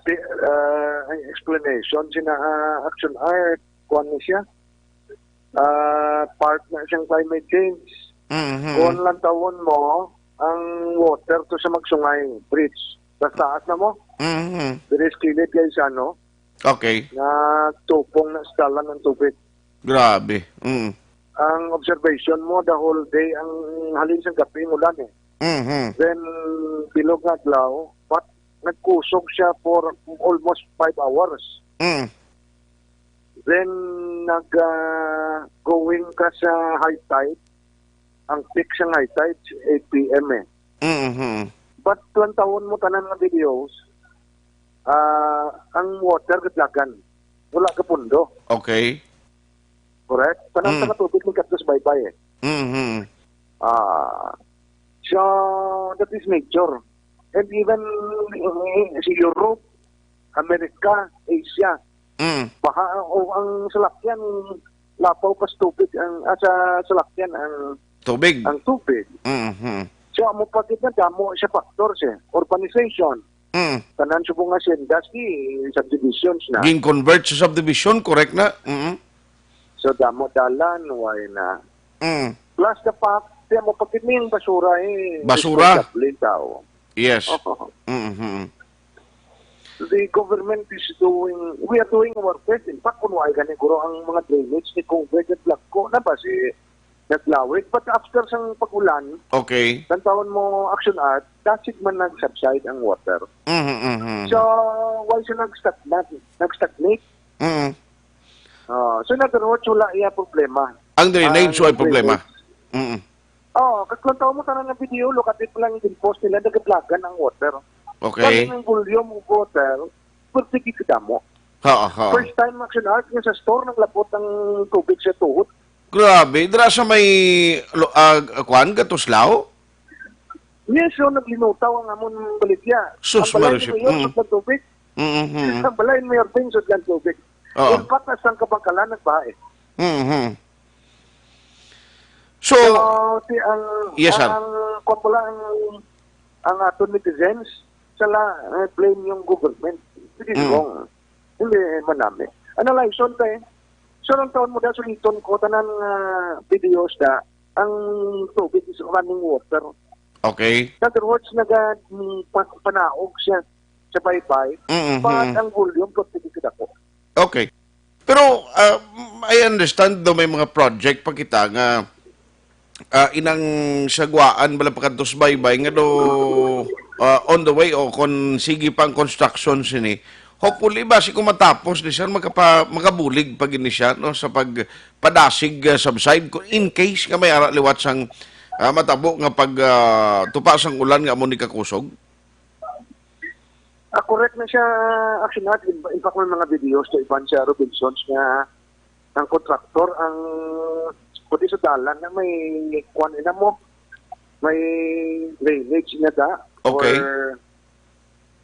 si, ah, ang explanation sina, ah, Action Heart, kuwan ni siya, ah, part na siyang climate change. Mhm. Kung lantawon mo, ang water to sa Magsungay Bridge. Sa taas na mo, Mhm. diri sa kilid kay sa ano, Okay. Nagtupong na sa dalan ang tubig. Grabe. Mm. Ang observation mo, the whole day, ang halin sa gabi, ulan eh. Mhm. Then, bilog nga adlaw, but nagkusog siya for almost five hours. Mm. Then, nag, ah, going ka sa high tide, ang peak sa high tide, eight P M eh. Mhm. But, lantawon mo tanan nga videos, ah, ang water kadlagan. Wala ka pundo. Okay. Correct? Tanan Mm. sa tubig ni Cactus Baybay eh. Mhm. Ah, so, that is nature. And even, eh, si Europe, America, Asia, Mm. baha o ang salakyan, lapaw pa sa tubig ang, ah, sa salakyan ang Tubig. ang tubig. Mhm. So, amo pa gid na damo siya factors eh. Urbanization. Mm. Tanan subong nga sendas di subdivisions na. Gin-convert sa subdivision, correct na? Mm. So, damo dalan, why na? Mm. Plus the fact, di mo pagkining basura eh. Basura. Responsable tao. Yes. Oo. Mm-hmm. The government is doing, we are doing our best. In fact, kung wala gani, guro, ang mga drainage ni Congress at Blanco na ba si naglawig? But after sang pag-ulan, Okay. lantawon mo, Action Art, dasig man nag-subside ang water. Mhm, mhm. So, why siya nag-stagnate? Nag-stagnate? Mhm. Ah, so, in other words, wala iya problema. Ang drainage, Ang wala problema. drainage. Mhm. Oh, kag lantawon mo tanan nga video, look at it lang, yung post nila, nagablagan ang water. Okay. Kaya ang volume of water, pwede gid kadamo. Ha, ha. First time, Action Art, nga sa store, naglabot ang tubig sa tuhod. Grabe, dira sa may lo-, ah, kwan, Gatuslao? Yes, so naglinutaw ang amon baligya. Sus, Ang balay Marisol. ni Mayor, Mm. sa tubig. Mm, mm. Ang balay ni Mayor Bing, sa tubig. Oo. In fact, asang kabangkalan, nagbaha eh. Mm, mm. So, So, si ang, Yes, sir. ang, kwan pala, ang, ang aton netizens, sila, eh, blame yung government. It is Mm. wrong. Hindi manami. Analyson tayo. So, nang taon mo dahil suliton ko, tanan nga videos na, ang tubig is running water. Okay. In other words, naga, mm, pa-, panaog siya sa baybay, Mm, but mm. ang volume, pwede kita ko. Okay. Pero, ah, I understand daw may mga project pa kita nga, ah, inang sagwaan bala pa kadto sa baybay nga do, ah, on the way o kon sige pa ang construction sini. Hopefully, basi kung matapos ni sir, makapa-, makabulig pa gid ni siya, no, sa pagpadasig, ah, subside, kung in case nga may ara liwat sang, ah, matabo nga pag, ah, tupa sang ulan nga amo ni kakusog. Ah, correct na siya, Action Art. In, in fact, may mga videos sa iban sa Robinsons nga ang kontraktor, ang, kundi sa dalan na may kuwan ina mo, may drainage na da, Okay. or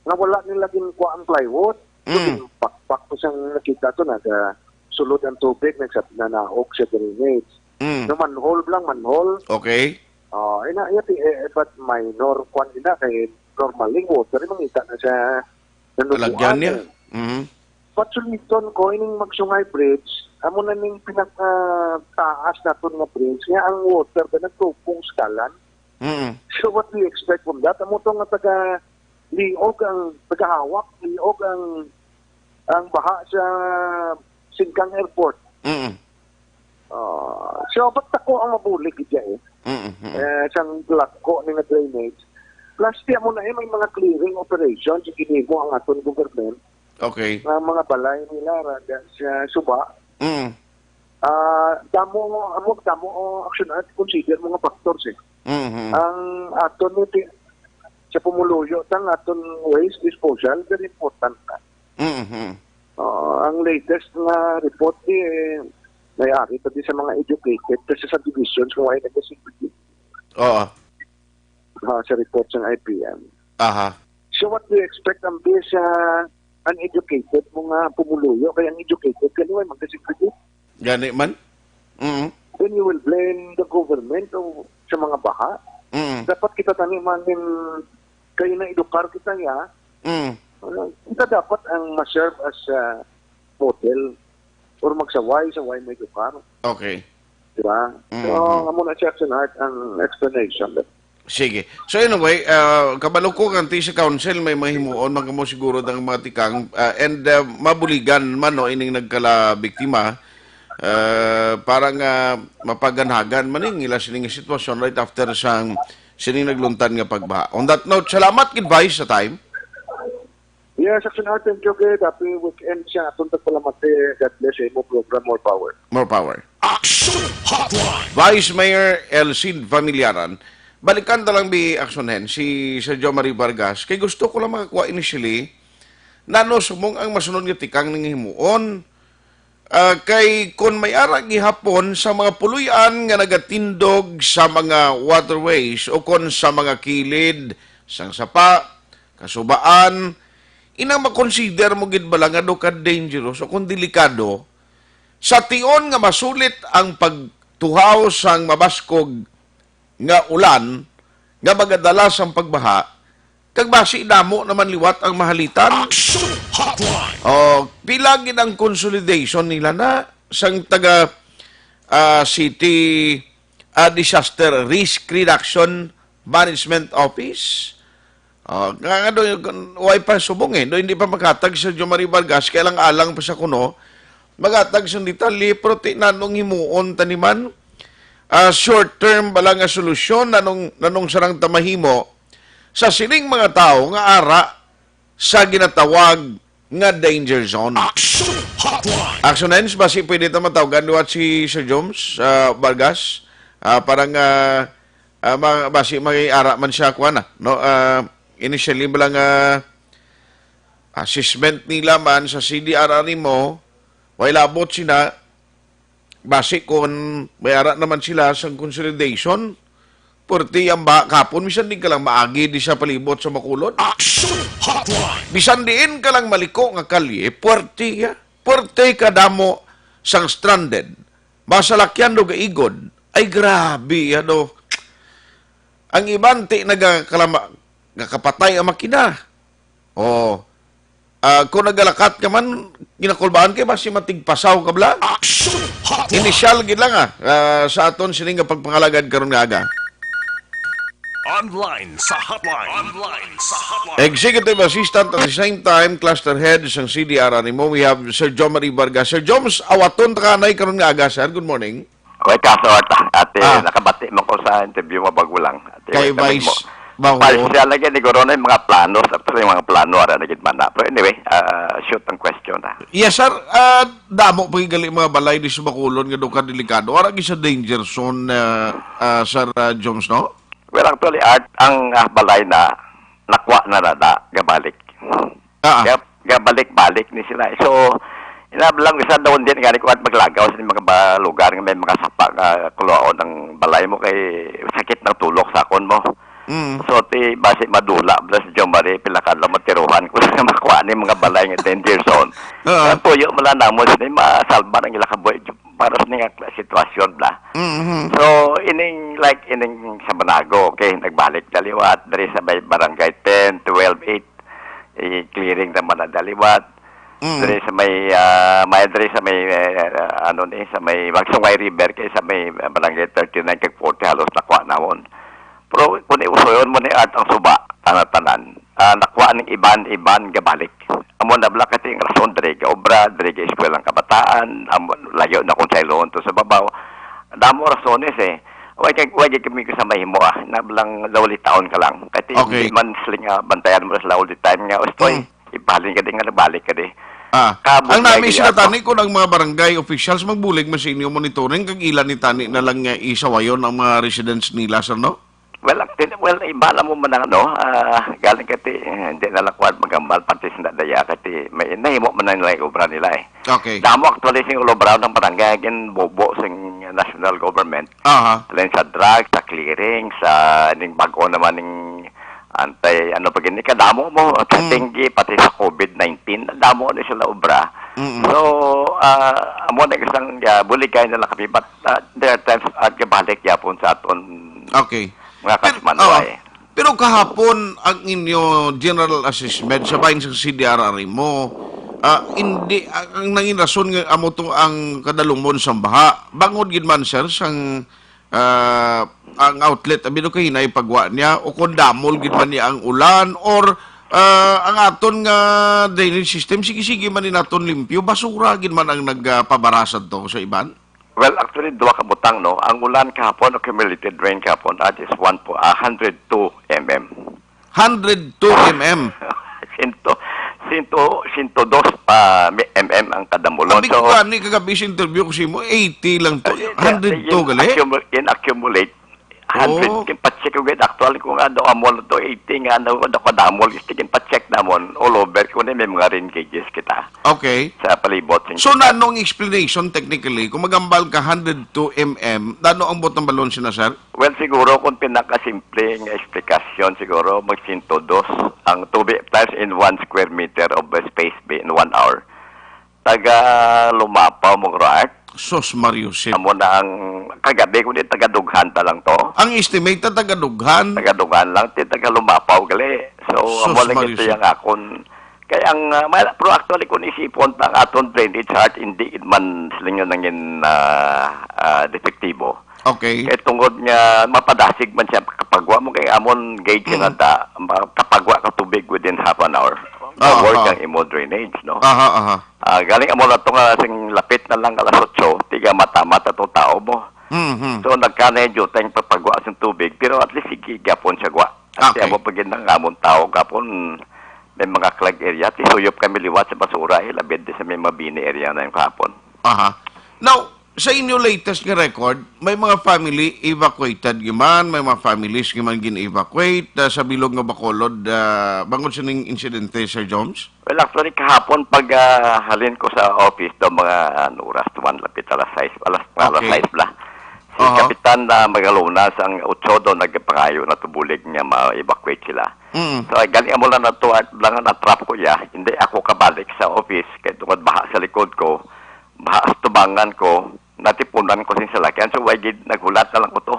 nga wala nila ginkuha ang plywood. So, Mm. ginpakpak ko siyang nakita to, naga sulod ang tubig, nagsab-, nanaog sa drainage. Mm. No, manhole lang, manhole. Okay. Oh, ina, iya ti, eh, eh, but minor, kwan ina, kay normally water, mangita na siya, nanubuan Lalagyan niya. eh. Mhm. But suliton ko, ining Magsungay Bridge, amo na ning pinakataas naton nga bridge, nga ang water ba nagtupong sa dalan? Mm. So what do you expect from that? Amo to nga taga liog ang, tagahawak, liog ang, ang baha sa Singkang Airport. Mm. Ah, So, ba't ako ang mabulig gid eh? Mm, mm. Eh, sang lagko ni nga drainage. Plus, di mo na eh, may mga clearing operation, yung ginimo ang aton government, Okay. Nga mga balay nila, ra-, sa suba. Mm. Ah, damo, amo, damo, oh, action at consider mga factors eh. Mm-hmm. Ang aton ni ti-, sa pumuluyo, tang aton waste disposal, very important na. Mm-hmm. Oh, ang latest nga report eh, may ari pa di sa mga educated kasi sa divisions kung ay nagkasipagin. Oo. Ah, sa report sa I P M. Aha. So what do you expect ang bis sa uneducated mo nga pumuluyo? Kaya ang educated, kaya may magkasipagin. Gani man? Mm. Then you will blame the government o sa mga baha. Mm. Dapat kita tani man din kayo na edukar kita ya. Mm. Uh, kita dapat ang ma-serve as a model or magsaway-saway may edukar. Okay. Di ba? So, Mm. amo na siya, Action Art, ang explanation. Sige. So anyway, uh, kabalo ko kanti sa council may mahimuon, magamo siguro ang mga tikang, uh, and uh, mabuligan man no ining nagkala biktima, uh, para nga mapaganhagan man ning ila sining sitwasyon right after sang sining nagluntan nga pagbaha. On that note, salamat gid, Vice, sa time. Yes, Action Art, thank you gid. Happy weekend sa aton tagpalamati. God bless sa imo program, more power. More power. Action Hotline. Vice Mayor Elcid Familiaran, balikan ta lang bi, Action Hen, si Sir Jomari Vargas, kay gusto ko lang makakuha initially, nano sumong ang masunod nga tikang ning himuon, ah, kay kon may ara gihapon sa mga puloy-an nga nagatindog sa mga waterways o kon sa mga kilid sang sapa, kasubaan, inang makonsider mo gid bala nga daw ka dangerous o kung delikado, sa tion nga masulit ang pagtuhaw sang mabaskog nga ulan nga magadala sang pagbaha, kag basi damo naman liwat ang mahalitan. Action Hotline. Oh, pila gid ang consolidation nila na sang taga, ah, city, ah, Disaster Risk Reduction Management Office. Ah, nga, nga do, way pa subong eh. Do, hindi pa maghatag si Sir Jomari Vargas, kay alang-alang pa sa kuno, maghatag sa detalye, pero ti nanong himuon taniman, ah, short term bala nga solusyon, nanong, nanong sarang ta mahimo sa sining mga tawo nga ara sa ginatawag nga danger zone. Action Hotline. Action Hens, basi pwede ta matawgan liwat si Sir Joms, ah, Vargas, ah, para nga, ah, ma-, basi may ara man siya, kuwan na, no? Ah, initially, bala nga assessment nila man sa C D R R mo, way labot sina, basi kon may ara naman sila sang consolidation, puwerte ang baha kapon, bisan di ka lang maagi di sa palibot sa Bacolod. Action Hotline. Bisan diin ka lang maliko nga kalye, puwerte ya. Puwerte ka damo sang stranded. Masalakyan do gaigod. Ay, grabe, ano. Ang iban ti nagakalama-, nakapatay ang makina. Oh. Ah, kung nagalakat ka man, ginakulbaan kay basi matigpasaw ka bala. Action Hotline. Initial gid lang, ah, ah, sa aton sini nga pagpangalagad karon nga aga. Online sa hotline. Online sa hotline. Executive Assistant at the same time Cluster Head sang C D R R mo, we have Sir Jomari Vargas. Sir Joms, awaton ta ka anay karon nga aga, sir. Good morning. Oy, kaso ata, ate, Ah. nakabati mo ko sa interview mo bago lang. Ate, Kay wait, Vice mo. Baho. Partial lagi ni Corona yung mga plano. Sa yung mga plano, ara na gid man na. Pero anyway, ah, shoot ang question, ha. Yes, sir. Ah, damo pa gali mga balay di sa Bacolod nga do ka delikado. Ara gid sa danger zone, ah, ah, Sir, ah, Jones, no? Well, actually, Art, ang, ah, balay na, nakuha na na, na, gabalik. Ah, ah. Kaya, kaya balik-balik ni sila. So, inablang isa daw din nga ni kuwan maglagaw sa mga ba-, lugar nga may mga sapa nga kuluaon ang balay mo kay sakit ng tulok sa akon mo. Mm. So, ti, basi madula, blas, Jomari, pila ka lang matiruhan ko sa makuha ni mga balay nga danger zone. Ah. Kaya tuyo mo lang namo, sini masalba ng ila kabuhi para sa nga sitwasyon na. Mm-hmm. So, ining, like, ining sa Manago, okay, nagbalik na liwat, diri sa may barangay ten, twelve, eight, i-clearing naman ang daliwat. Mm. Diri sa may, ah, may diri sa may, eh, ano ni, sa may Magsungay River, kay sa may, ah, Barangay thirty-nine kag forty, halos nakuha namon. Pero kung iusoyon mo ni Art ang suba, tanan-tanan, ah, nakuha ning iban-iban gabalik. Amo na bala kasi ang rason, diri ga obra, diri ga eskwela ang kabataan, amo, layo na kung sa Iloon to sa babaw. Damo rasones eh. Wa kay, wa kay kami sa mahimo, ah, na lang lawli taon ka lang. Kay ti-, Okay. Hindi man sila nga bantayan mo sila all the time nga, "Ustoy, Mm. ibalin ka di nga nabalik ka di." Ah, Kabog ang na nami gid sila ako. Tani kung ang mga barangay officials magbulig man sa inyo monitoring, kag ila ni tani na lang nga isawayon ang mga residents nila, sir, no? Well, actually, well, iba lang mo man ang ano, ah, galing kay ti, eh, hindi na lang kuwan magambal, pati sila daya, kay ti may nahimo man na nila yung obra nila eh. Okay. Damo actually sing ulo brown ang barangay, gin bobo sing national government. Aha. Alin sa drugs, sa clearing, sa ning bago naman ning anti, ano pa gini, kadamo mo, sa Hmm. dengue, pati sa covid nineteen, damo ni sila obra. Mm-mm. So, ah, amo na isang, ah, buligay na lang kami, but, ah, there are times, ah, gabalik yapon sa aton Okay. mga Pero, kasmanwa oh, eh. Pero kahapon, ang inyo general assessment sa bahin sa C D R R mo, ah, hindi, ang, ang nangin rason nga amo to ang kadalumon sa baha. Bangod gid man, sir, sang, ah, ang outlet, abi do kahinay pagwa niya, o kung damol gid man niya ang ulan, or, ah, ang aton nga drainage system, sige-sige man ni naton limpyo, basura gid man ang nagpabarasad to sa iban. Well, actually, duha ka butang, no? Ang ulan kahapon, accumulated rain kahapon, that is one po, ah, hundred two M M. Hundred two M M. Sinto, sinto, sinto dos pa mi-, M M ang kadamulon. Abi ko So, gani kagabi sa interview ko sa imo, eighty lang to. ah, yeah, Hundred two yung gali? Accumul-, in accumulate, hundred. Oh. Yung pa-check ko gid, actually, kung ano, amol to, eighty nga, ano, ano, kadamol, gusto yung pa-check namon, all over, kung may mga rain gauges kita. Okay. Sa palibot sing So, kita. Nanong explanation technically, kung magambal ka hundred two M M, nano ang butang balon sina, sir? Well, siguro kung pinakasimple nga explanation, siguro mag sinto dos ang tubig times in one square meter of space be in one hour. Taga Lumapaw mo, Art. Sos Mario Sip. Amo na ang kagabi, kundi taga Dughan pa lang to. Ang estimate na taga Dughan. Taga Dughan lang, ti taga Lumapaw gali. So, Sos amo lang Mario ito Sip. Yung akon Kay ang, ah, mal-, pero actually, kung isipon pa ang aton drainage heart, hindi man sila nga nangin, ah, ah, depektibo. Okay. Kay tungod nga mapadasig man siya kapagwa mo kay amon gauge Mm. Nga da, ma-, kapagwa ka tubig within half an hour. Ah, Work ah. Ang imo drainage, no? Aha, aha. Ah, galing amo na to nga sing lapit na lang alas otso, tiga mata-mata to tao mo. Mhm. So, nagkanay jutay ang pagpagwa sa tubig, pero at least sige gyapon siya gwa. At Okay. Amo pa gid ang amon tao gapon, may mga clog area, ti suyop kami liwat sa basura, eh, labid di sa may Mabini area na yung kahapon. Aha. Now, sa inyo latest nga record, may mga family evacuated gyud man, may mga families gyud man gin-evacuate, ah, sa bilog nga Bacolod, ah, bangod sa ning insidente, Sir Joms? Well, actually, kahapon pag, ah, halin ko sa office daw mga, ano, oras, tuwan, lapit alas sais, alas, alas Okay. sais bla. Si Aha. Kapitan na Magalunas ang utso daw nagpangayo na tubulig nga ma-evacuate sila. Mm. So, ay, gani amo lang na to, at lang na-trap ko ya. Hindi ako kabalik sa office kay tungod baha sa likod ko, baha sa tubangan ko, natipunan ko sing salakyan. So, why gid naghulat na lang ko to.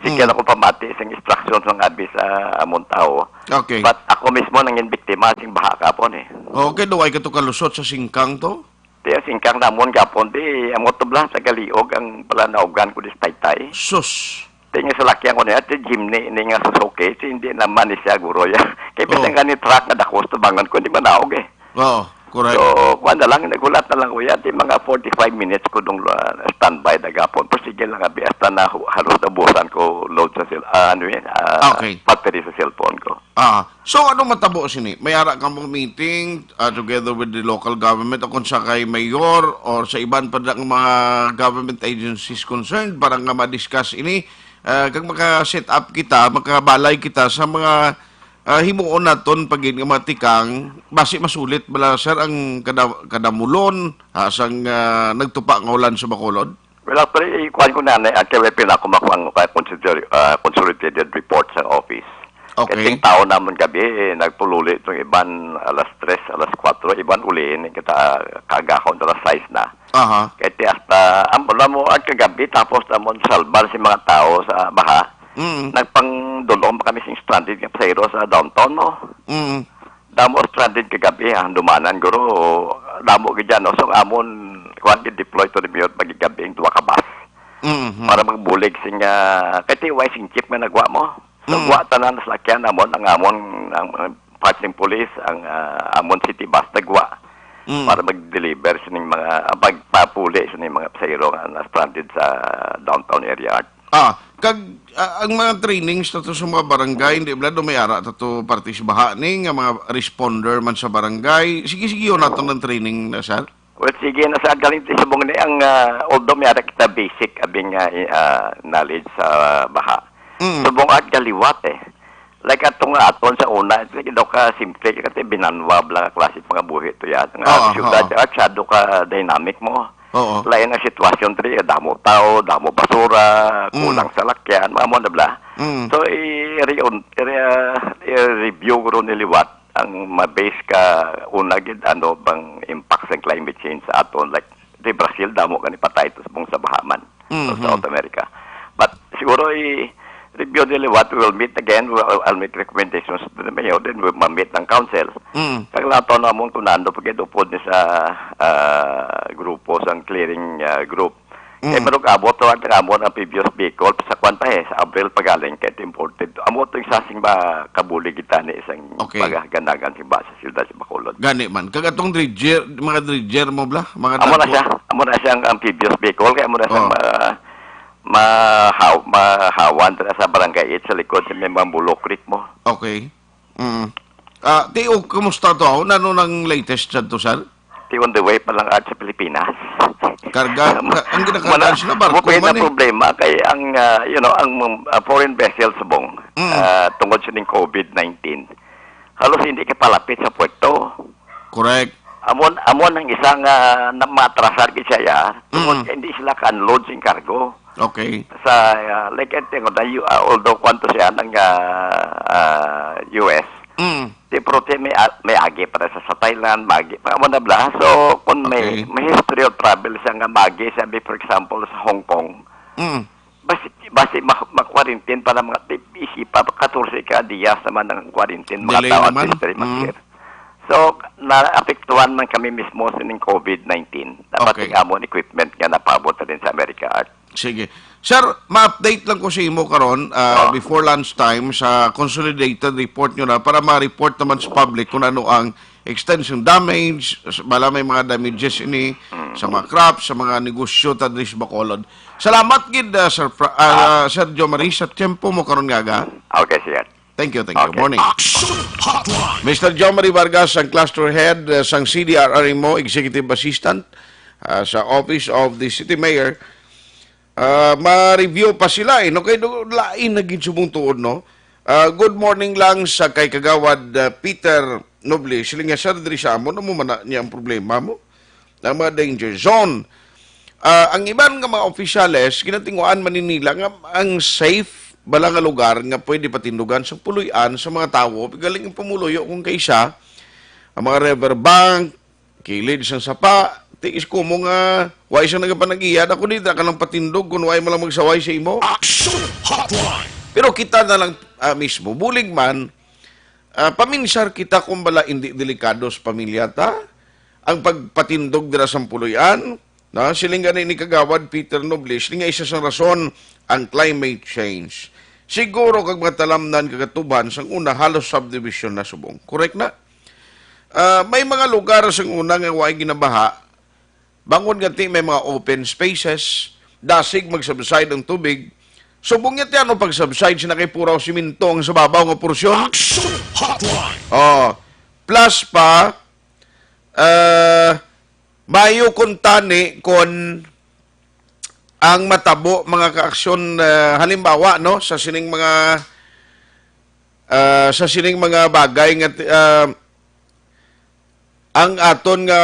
Sige Mm. lang ko pamati sing instruction sang abi sa amon tao. Okay. But ako mismo nangin biktima sing baha kapon eh. Okay, do ay ka to kalusot sa singkang to? Ti ang singkang namon gapon, ti amo to bla, sa Galiog ang palanawgan ko di sa Taytay. Sus. Ti nga salakyan ko niya, ti jeepney ni nga Suzuki, ti hindi naman ni siya guro ya. Kay Oh. Bisan gani truck nga dako sa tubangan ko, hindi manaog eh. Oo, correct. So, kuwan na lang, naghulat na lang ko yan, ti mga forty-five minutes ko dong, ah, standby na gapon. Pero sige lang, abi, hasta na hu-, halos nabusan ko load sa cell-, ah, ano eh, ah, Okay. Battery sa cellphone ko. Ah, so ano matabo sini? May ara ka mo meeting, ah, together with the local government o kung sa kay mayor or sa iban pa nga mga government agencies concerned para nga ma-discuss ini, ah, kag maka-set up kita, makabalay kita sa mga, ah, himuon naton pagin nga mga tikang, basi masulit bala, sir, ang kada-, kadamulon, ah, sang, ah, nagtupa nga ulan sa Bacolod? Well, actually, ikuan ko na, na, actually, pinakumakuan ko kay consider, ah, consolidated report sa office. Okay. Kay ting tao namon gabi, eh, nagpululi itong iban alas tres, alas kuwatro, iban uliin kita, ah, kaagahon alas sais na. Aha. Kay ti hasta, ang wala mo, at kagabi, tapos namon salbar si mga tao sa baha. Mm. Nagpangdulong pa kami sing stranded nga pasahero sa downtown, no? Mm. Damo stranded kagabi, ha, dumanan, guro. Damo gid dyan, no? So, ang amon, kuwan, gid-deploy to the mayor, magigabi, ang duha ka bus. Mhm. Para magbulig sing, ah, kay ti way sing jeep nga nagwa mo. So, Mm. Gwa tanan sa lakyan namon, ang amon, ang, ang parting police, ang, ah, amon city bus, nagwa. Mm. para mag-deliver sa ning mga, ah, pagpapuli sa ning mga pasahero nga na-stranded sa downtown area, Art. Ah, kag, ah, ang mga trainings nato sa mga barangay, hindi bala do may ara tato parte sa baha ni nga mga responder man sa barangay. Sige, sige, yun nato ng training na, sir. Well, sige na sa galing ti subong ni ang, ah, although may ara kita basic abing, ah, i-, ah, knowledge sa baha. Mm. Subong at galiwat eh. Like ato nga aton sa una, sige daw ka simple, kasi binanwa lang ang klase pangabuhi to yan. Nga Oo, syudad, oo. At syado ka dynamic mo. Oo. Lain ang sitwasyon diri, damo tao, damo basura, Mm. kulang salakyan, mga mo na bla. Mm. So, i-, i-, i-, i-review ko ron ni liwat ang mabase ka una gid ano bang impact sa climate change sa aton, like di Brazil, damo gani patay to subong sa bahaman. Mhm. Sa South America. But siguro i-review nila what we will meet again. We'll, I'll make recommendations to the mayor, then we'll ma-meet ang council. Mm. Kag lato na mong tunando pag upod ni sa, ah, grupo, sa clearing, ah, group. Kay Mm. marog abot to ang amon ang previous vehicle sa kwan pa eh, sa Abril pa galing kay imported. Amo to isa sing ba kabuli kita ni isang Okay. pagaganagan sing ba sa siyudad sa Bacolod. Gani man. Kag atong dredger, mga dredger mo bla? Mga Amo na dagko- siya. Amo na siya ang amphibious vehicle. Kaya amo na siya Oh. ma-, mahaw-, mahawan dira sa Barangay eight sa likod sa may Mambulo Creek mo. Okay. Mm. Ah, Tio, kumusta to? Ano nang latest dyan to, sir? Ti on the way pa lang at sa Pilipinas. Karga, Amo, ka-, ang ginakarga amo na, sila, barko amo pa yun man ang eh. problema kay ang, ah, you know, ang, ah, foreign vessels subong, Mm. ah, tungod sa ning COVID nineteen, halos hindi kapalapit sa puerto. Correct. Amo, amo nang isa nga na matrasar gid siya, ya, tungod Mm. kay hindi sila ka-unload sing cargo. Okay. Sa, ah, like, I think, the U-, ah, although kwanto siya ng, ah, ah, U S, Mm. di, pero ti-, may a-, may agi para sa, sa Thailand, may agi, mga wala bla. So, kung may, Okay. may history of travel siya nga magi, sabi, for example, sa Hong Kong, Mm. basi, basi ma-, ma-quarantine para mga ti-, isipa, katorse ka dias naman ang quarantine, mga Delay tao at naman. History, Mm. Makir. So, naapektuhan man kami mismo sa ning COVID nineteen. Dapat Okay. Ang amon equipment nga napabot na din sa Amerika at Sige. Sir, ma-update lang ko sa imo karon, ah, Oh. before lunch time sa consolidated report nyo na para ma-report naman sa public kung ano ang extensive damage, s-, bala may mga damages ini Mm. sa mga crops, sa mga negosyo ta diri sa Bacolod. Salamat gid, ah, Sir Fra-, ah, Ah. Sir Jomari, sa tiyempo mo karon nga aga. Okay, sir. Thank you, thank you. Okay. Morning. Action Hotline. Mister Jomari Vargas, ang cluster head, ah, sang C D R R mo, executive assistant, ah, sa Office of the City Mayor. Ah, ma-review pa sila, eh, no? Kay do-, lain na gid subong tuod, no? Ah, good morning lang sa kay Kagawad, ah, Peter Noble. Siling nga, "Sir, diri sa amon, amo man na niya ang problema mo. Ang mga danger zone." Ah, ang iban nga mga opisyales, ginatinguan man ni nila nga ang safe bala nga lugar nga pwede patindugan sa puloy-an sa mga tawo, galing ang pumuluyo kung kaysa ang mga river bank, kilid sang sapa, tiis ko mo nga, wa isang nagapanag-iya, ako di, da ka nang patindog kung wa mo lang magsaway sa imo. Action Hotline. Pero kita na lang, ah, mismo, bulig man, ah, paminsar kita kung bala hindi delikado sa pamilya ta, ang pagpatindog dira sa puloy-an, na, siling gani ni Kagawad Peter Nobles, nga isa sang rason ang climate change. Siguro kag mga talamnan kag atuban sang una halos subdivision na subong. Correct na? Ah, may mga lugar sang una nga way ginabaha, bangod nga ti may mga open spaces, dasig mag-subside ang tubig. Subong nga ti ano pag-subside sina kay puraw simento ang sa babaw nga porsyon? Action Hotline. Oh, plus pa, ah, mayo kun tani kun ang matabo mga kaaksyon, ah, halimbawa, no, sa sining mga, ah, sa sining mga bagay nga, ah, ang aton nga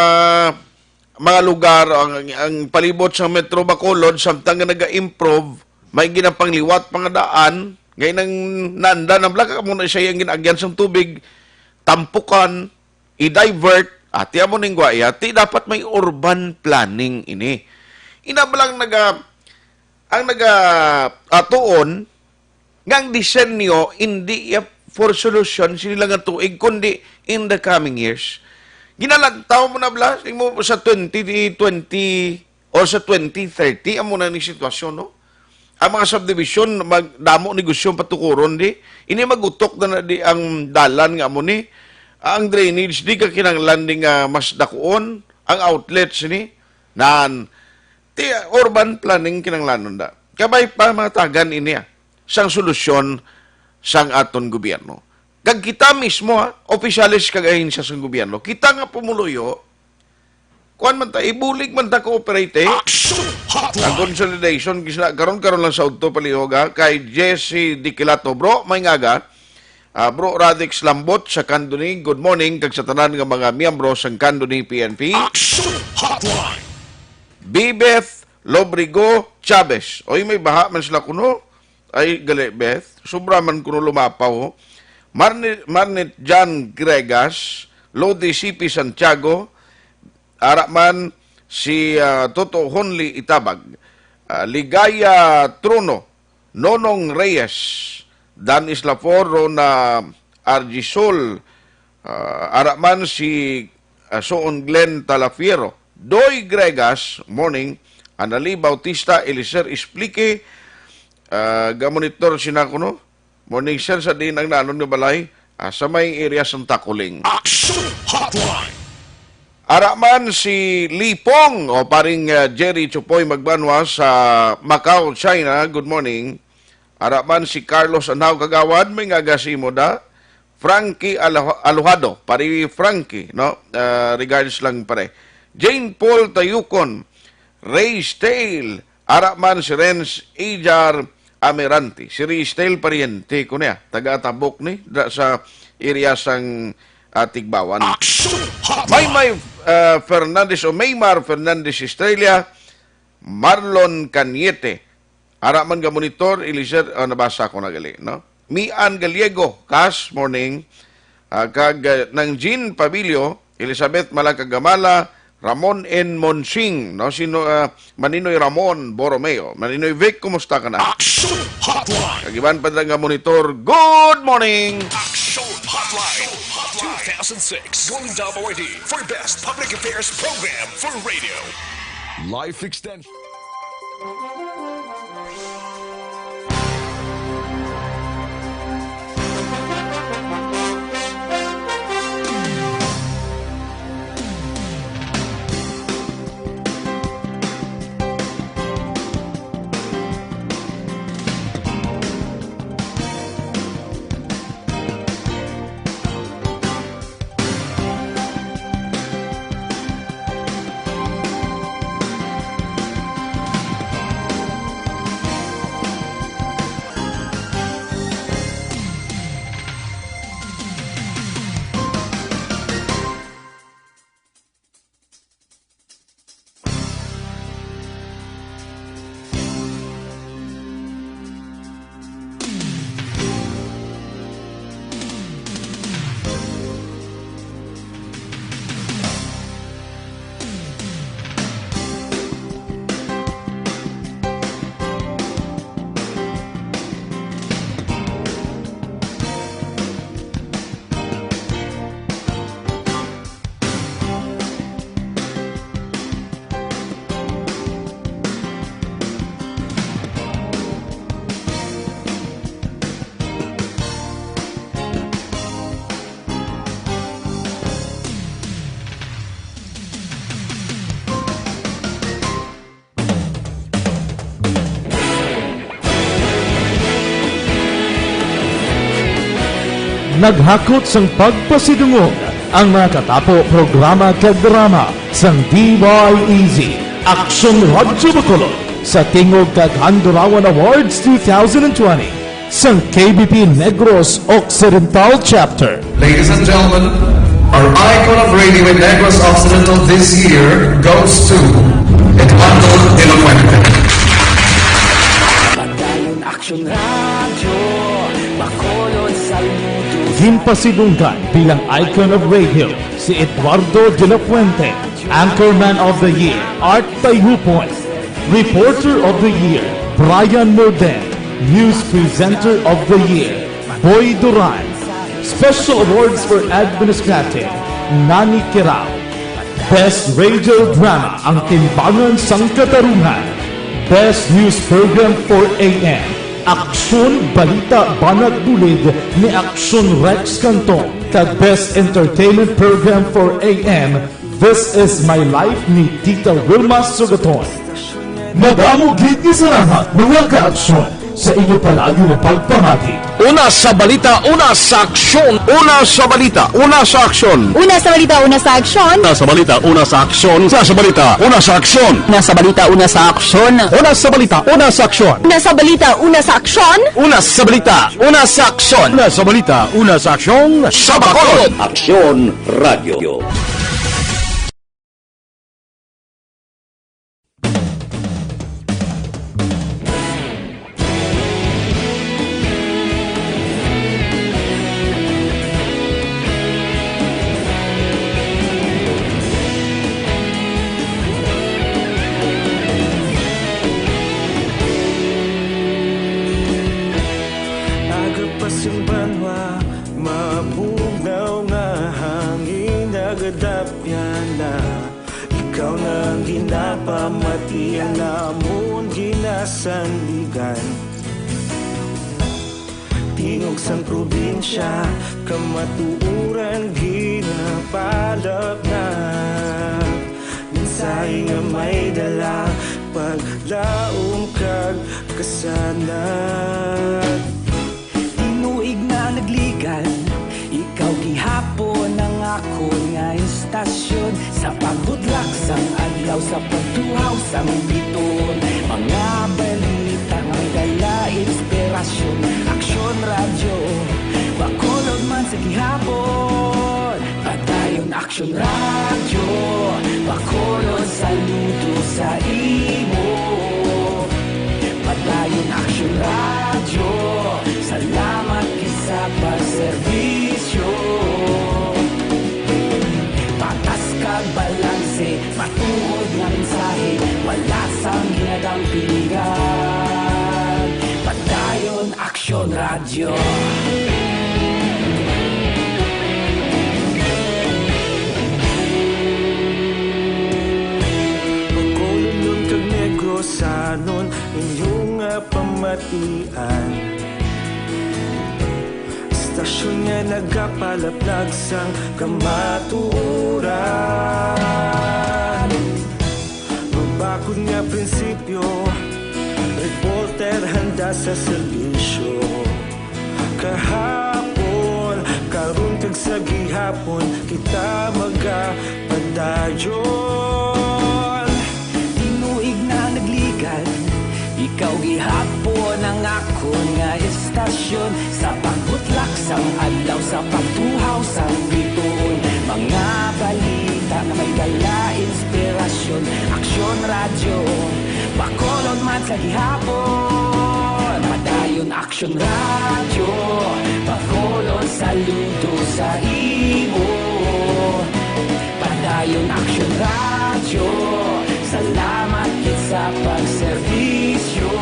mga lugar, ang, ang palibot sa Metro Bacolod, samtang nga naga-improve, may ginapangliwat pa nga daan, ngay nang nanda na bala ka mo na siya ang ginaagyan sang tubig, tampukan, i-divert, ati amo ning gwaya, ti dapat may urban planning ini. Ina ba lang naga, ang naga, ah, tuon, nga ang disenyo hindi iya for solution sini lang nga tuig, kundi in the coming years. Ginalantaw mo na bala, imo sa twenty twenty or sa twenty thirty, amo na ni sitwasyon, no? Ang mga subdivision, magdamo negosyo patukuron di. Ini magutok na, na di ang dalan nga amo ni, ang drainage, di ka kinahanglan ni nga mas dakuon ang outlets ni nan ti urban planning kinahanglanon da. Kabay pa matagan ini, ah, sang solusyon sang aton gobyerno. Kag kita mismo, ha, opisyales kag ahensya sang gobyerno, kita nga pumuluyo, kuwan man ta, ibulig man ta cooperate, eh. Action Hotline! Ang consolidation, gisna, karon, karon lang sa udto palihog, ha, kay Jesse Diquilato. Bro, may ngaga. Ah, Bro Radix Lambot sa Candoni, good morning, kag sa tanan nga mga miyembro sang Candoni P N P. Action Hotline! Bibeth Lobrigo Chavez. Oy, may baha man sila kuno. Ay, gali, Beth. Sobra man kuno lumapaw, oh. Marni-, Marnit John Gregas, Lodi C P Santiago, ara man si, ah, Toto Honli Itabag, ah, Ligaya Trono, Nonong Reyes, Dan Islafor, Rona Argisol, ah, ara man si, ah, Suon Glenn Talafiero, Doy Gregas, morning, Anali Bautista, Eliser Isplique, ah, gamonitor sina kuno. Morning, sir, sa diin ang nanon nga balay? Ah, sa may area sang Takuling. Action Hotline! Ara man si Lipong, o paring, ah, Jerry Chupoy Magbanwa sa Macau, China. Good morning. Ara man si Carlos Anhaw Kagawad, may ngaga sa imo da. Frankie Alo-, Alojado, pare Frankie, no? Ah, regards lang, pare. Jane Paul Tayukon, Ray Stale, ara man si Renz Ijar Amirante. Si Ray Stale, paryente ko niya. Taga Tabok ni, da sa area sang, ah, Tigbawan. Action Hotline! Maymay, ah, Fernandez o Maymar Fernandez Estrella, Marlon Cañete. Ara man nga monitor, Eliezer, ah, nabasa ko na gali, no? Mian Gallego, Kas, morning. Ah, kag, ah, nang Jean Pabilio, Elizabeth Malakagamala, Ramon N. Monsing, no? Sino, ah, Maninoy Ramon Borromeo. Maninoy Vic, kumusta ka na? Action Hotline! Kag iban pa nga monitor, good morning! Action Hotline two thousand six Golden Dome Awardee for Best Public Affairs Program for Radio. Life Extension. Naghakot sang pagpasidungog ang nakatapo programa kag drama sang D Y E Z, Aksyon Radyo Bacolod, sa Tingog kag Handurawan Awards two thousand twenty sang K B P Negros Occidental Chapter. Ladies and gentlemen, our icon of radio in Negros Occidental this year goes to Eduardo de la Fuente. Padayon Aksyon Radyo, Bacolod, saludo. Ginpasidunggan bilang icon of radio si Eduardo de la Fuente, Anchorman of the Year, Art Tayupon, Reporter of the Year, Brian Morden, News Presenter of the Year, Boy Duran, Special Awards for Administrative, Nani Kirao, Best Radio Drama, Ang Timbangan sang Katarungan, Best News Program, four A M, Aksyon, balita, banat bulid ni Aksyon Rex Canton, kag Best Entertainment Program for A M, This Is My Life ni Tita Wilma Sugaton. Madamo gid nga salamat, mga ka-aksyon, sa inyo palagi nga pagpamati. Una sa balita, una sa aksyon. Una sa balita, una sa aksyon. Una sa balita, una sa aksyon. Una sa balita, una sa aksyon. Una sa balita, una sa aksyon. Una sa balita, una sa aksyon. Una sa balita, una sa aksyon. Una sa balita, una sa aksyon. Una sa balita, una sa aksyon. Una sa balita, una sa aksyon. Sa Bacolod. Aksyon Radio. Aga pa sing banwa, mabugnaw nga hangin, nagadapyan na. Ikaw na ang ginapamati, ang amon ginasandigan. Tingog sang probinsya, kamatuoran ginapalapnag. Mensahe nga may dala, paglaom kag kasanag. Tinuig na nagligan, ikaw gihapon ang akon nga istasyon. Sa pagbutlak sang adlaw, sa pagtuhaw sang biton, mga balita nga may dala inspirasyon. Aksyon Radyo, Bacolod man sa gihapon. Padayon Aksyon Radyo, Bacolod, saludo sa imo. Padayon Aksyon Radyo, salamat gid sa pagserbisyo. Patas kag balanse, matuod nga mensahe, wala sang ginadampingan. Padayon Aksyon Radyo. Bacolodnon kag Negrosanon, inyo nga pamatian. Istasyon nga nagapalaplag sang kamatuoran. Mabakod nga prinsipyo, reporter handa sa serbisyo. Kahapon, karon, kag sa gihapon, kita magapadayon. Tinuig na nagligan, ikaw gihapon ang akon nga istasyon. Sa pagbutlak sang adlaw, sa pagtuhaw sang bituon, mga balita nga may dala inspirasyon. Aksyon Radyo, Bacolod man sa gihapon. Padayon Aksyon Radyo, Bacolod, saludo sa imo. Padayon Aksyon Radyo, salamat gid sa pagserbisyo.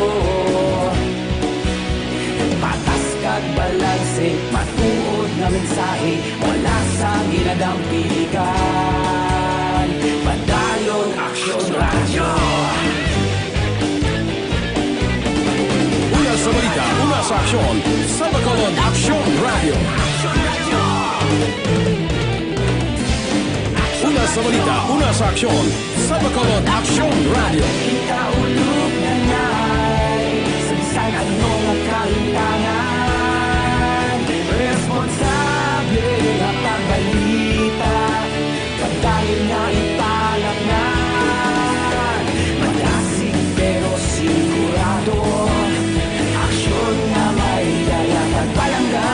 Patas kag balanse, matuod nga mensahe, wala sang ginadampingan. Padayon Aksyon Radyo. Una sa balita, una sa aksyon, sa Bacolod Aksyon Radyo. Una sa balita, una sa aksyon, sa Bacolod Aksyon Radyo. Kita ulog na ngay, sa bisan ano nga kalimtangan, responsable nga pagbalita. Padayon nga ipalapngan, madasig pero sigurado, aksyon nga may dala kag palangga.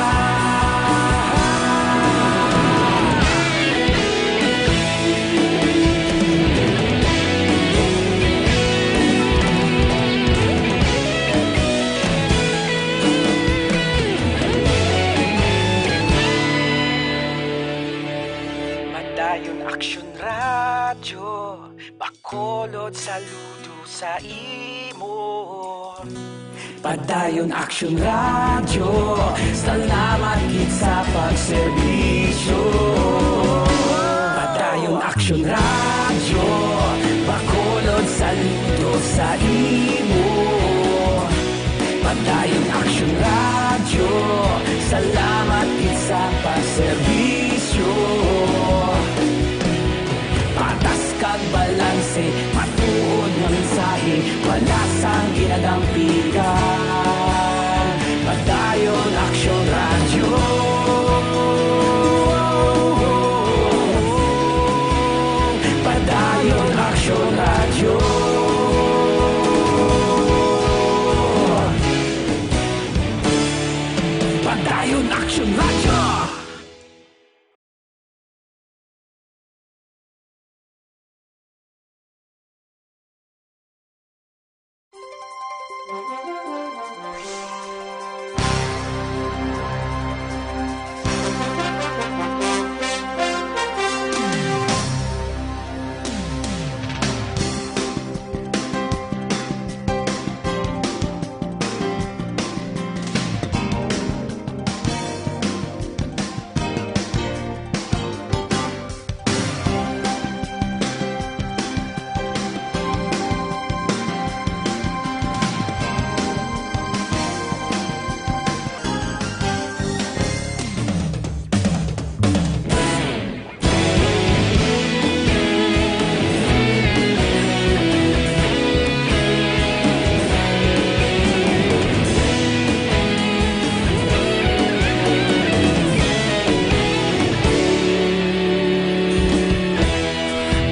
Padayon Aksyon Radyo, Bacolod, saludo sa imo. Padayon Aksyon Radyo, salamat gid sa pagserbisyo. Padayon Aksyon Radyo, Bacolod, saludo sa imo. Padayon Pigan, Padayon Aksyon Radyo. Padayon Aksyon Radyo. Padayon Aksyon Radyo.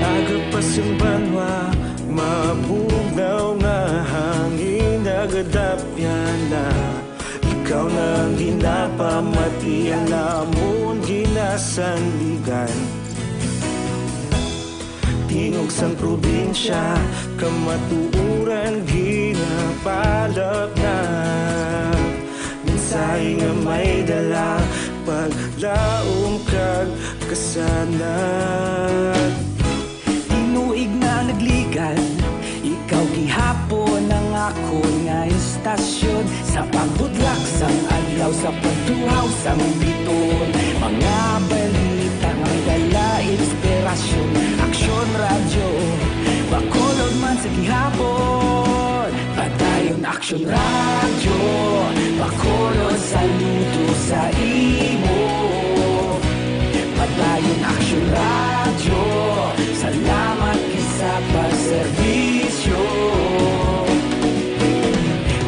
Agapas ang banwa, mabugnaw nga hangin, nagadapyan na. Ikaw na ang ginapamati, ang amon ginasandigan. Tingog sang probinsya, kamatuoran ginapalapnap. Mensahe nga may dala, paglaom kag kasanag. Tinuig na nagligan, ikaw gihapon ang akon nga istasyon. Sa pagbutlak sang adlaw, sa pagtuhaw sang bituon, mga balita nga may dala inspirasyon. Aksyon Radyo, Bacolod man sa gihapon. Padayon Aksyon Radyo, Bacolod, saludo sa imo. Padayon Aksyon Radyo, salamat gid sa pagserbisyo.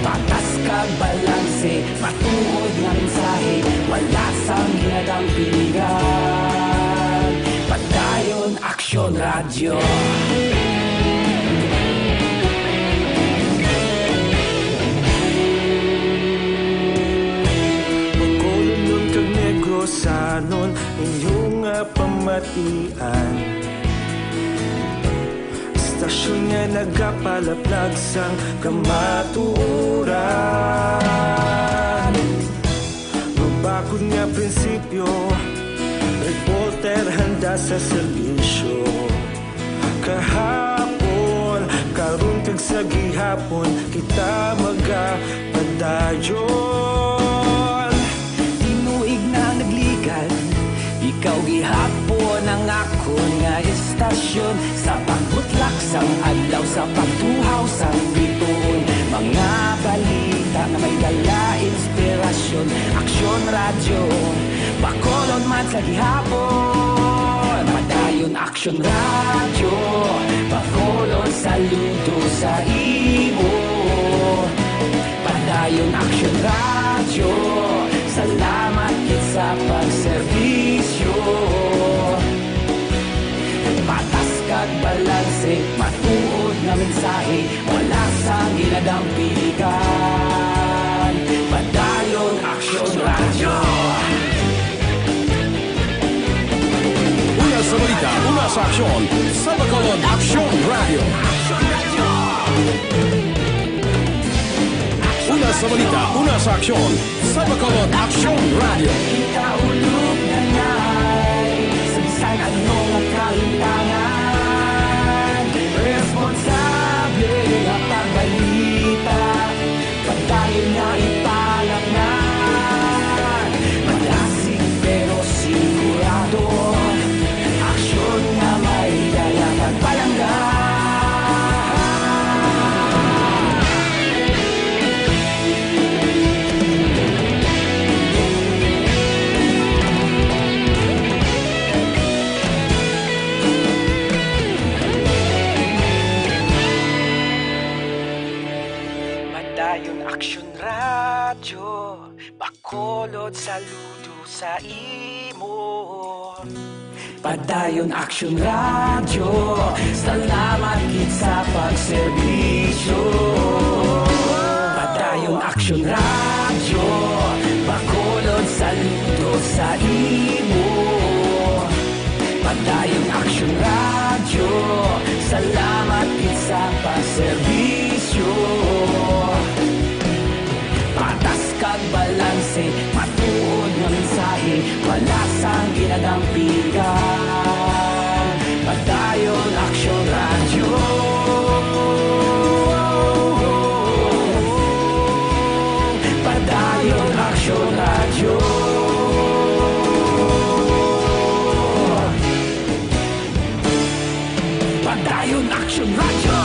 Patas kag balanse, matuod nga mensahe, wala sang ginadampingan. Padayon Aksyon Radyo. Bacolodnon kag Negrosanon, inyo nga pamatian. Istasyon nga nagapalaplag sang kamatuoran. Mabakod nga prinsipyo, reporter handa sa serbisyo. Kahapon, karon kag sa gihapon, kita magapadayon. Tinuig na nagligan, ikaw gihapon ang akon nga istasyon. Sa pagbutlak sang adlaw, sa pagtuhaw sang bituon, mga balita nga may dala inspirasyon. Aksyon Radyo, Bacolod man sa gihapon. Padayon Aksyon Radyo, Bacolod, saludo sa imo. Padayon Aksyon Radyo, salamat gid sa pagserbisyo. Patas kag balanse, matuod nga mensahe, wala sang ginadampingan. Padayon Aksyon Radyo. Una sa balita, una sa aksyon, sa Bacolod Aksyon Radyo. Una sa balita, una sa aksyon, sa Bacolod Aksyon Radyo. Kita ulog na ngay, sa bisan ano nga kalimtangan, responsable nga pagbalita. Padayon nga ipalapngan, malasig pero sigurado. Aksyon nga may dala kag palangga. Padayon Aksyon Radyo, Bacolod, saludo sa imo. Padayon Aksyon Radyo, salamat gid sa pagserbisyo. Padayon Aksyon Radyo, Bacolod, saludo sa imo. Padayon Aksyon Radyo, salamat gid sa pagserbisyo. Patas kag balanse, matuod nga mensahe, wala sang ginadampigan. Padayon Aksyon Radyo. Padayon Aksyon Radyo. Padayon Aksyon Radyo.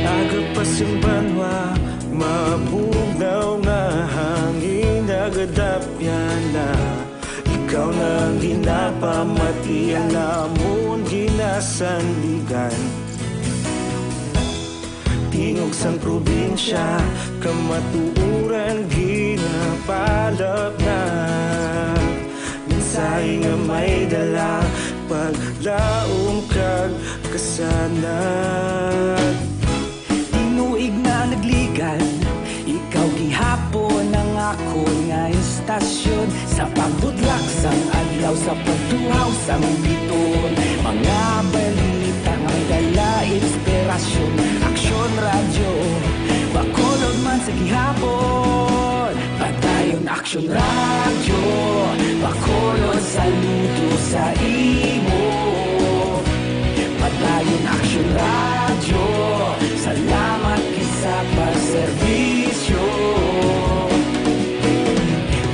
Aga pa sing banwa, mabugnaw nga hangin, nagadapyan na. Ikaw na ang ginapamati, ang amon ginasandigan. Tingog sang probinsya, kamatuoran ginapalapnag. Mensahe nga may dala, paglaom kag kasanag. Tinuig na nagligan, ikaw gihapon ang akon nga istasyon. Sa pagbudlak sang adlaw, sa pagtuhaw sang biton, mga balita nga dala inspirasyon. Aksyon Radyo, Bacolod man sa gihapon. Padayon Aksyon Radyo, Bacolod, saludo sa imo. Padayon Aksyon Radyo, salamat gid sa pagserbisyo.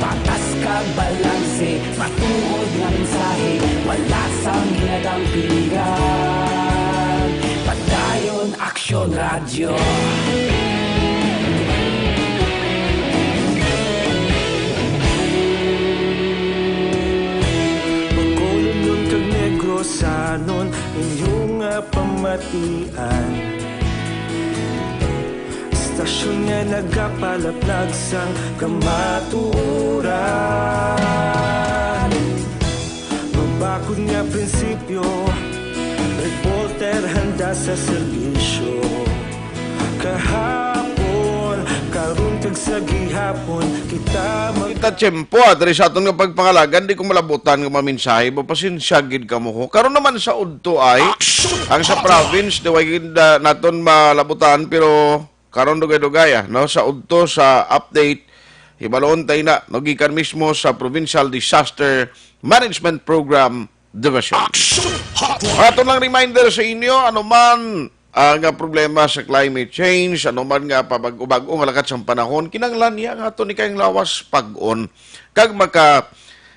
Patas kag balanse, matuod nga mensahe, wala sang ginadampigan. Padayon Aksyon Radyo. Bacolod kag Negros, sanon inyo nga pamatian. Istasyon nga nagapalaplag sang kamatuoran. Mabakod nga prinsipyo, reporter handa sa serbisyo. Kahapon, karon kag sa gihapon, kita mag- Kita tiyempo, ah, diri sa aton nga pagpangalagan, di ko malabutan nga mga mensahe ba, pasensya gid kamo ho. Karon naman sa udto ay, ang sa province, di way gid, ah, naton malabutan, pero karon dugay-dugay, ah, no? Sa udto, sa update, hibalon tayo na, no? Gikan mismo sa Provincial Disaster Management Program Division. Action Hotline. Ato lang reminder sa inyo, ano man, ah, nga problema sa climate change, ano man nga pabag-o-bag-o nga lakat sang panahon, kinahanglan niya nga ato ni kayong lawas pag-on. Kag maka,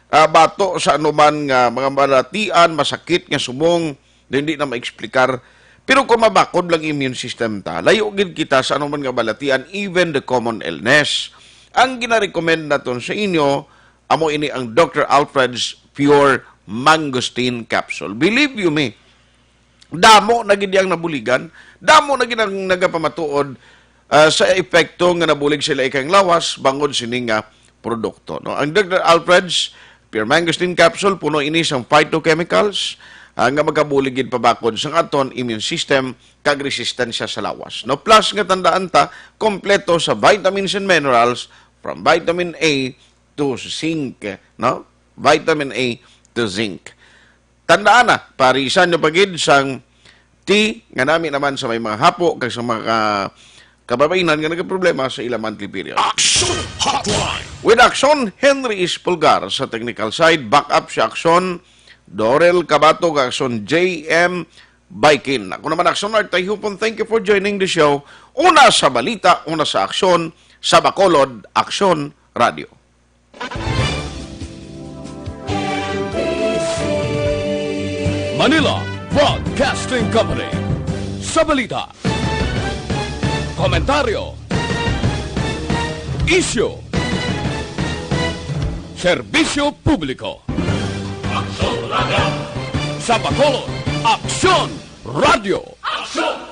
ah, bato sa ano man nga mga balatian, masakit nga subong, hindi na maeksplikar. Pero kung mabakod lang immune system ta, layo gid kita sa ano man nga balatian, even the common illness. Ang ginarecommend naton sa inyo, amo ini ang Doctor Alfred's Pure Mangosteen Capsule. Believe you me, damo na gid ang nabuligan, damo na gid ang nagapamatuod, ah, sa epekto nga nabulig sila ikang lawas bangod sini nga produkto, no? Ang Doctor Alfred's Pure Mangosteen Capsule, puno ini sang phytochemicals, ah, nga magabulig gid pabakod sang aton immune system kag resistensya sa lawas, no? Plus nga tandaan ta, kompleto sa vitamins and minerals from vitamin A to zinc, no? Vitamin A to zinc. Tandaan na, parisan nyo pa gid sang tea nga nami naman sa may mga hapo kag sa mga ka-, kababainan nga nagaproblema sa ila monthly period. Action Hotline. With Action, Henry Is Pulgar sa technical side, backup si Action, Dorel Cabato kag Action, J M Baikin. Ako naman, Aksyon Art Tayhupon. Thank you for joining the show. Una sa balita, una sa aksyon, sa Bacolod, Aksyon Radio. Manila Broadcasting Company. Sa balita, komentaryo, isyu, serbisyo publiko. Aksyon Radio. Sa Bacolod, Aksyon Radio. Aksyon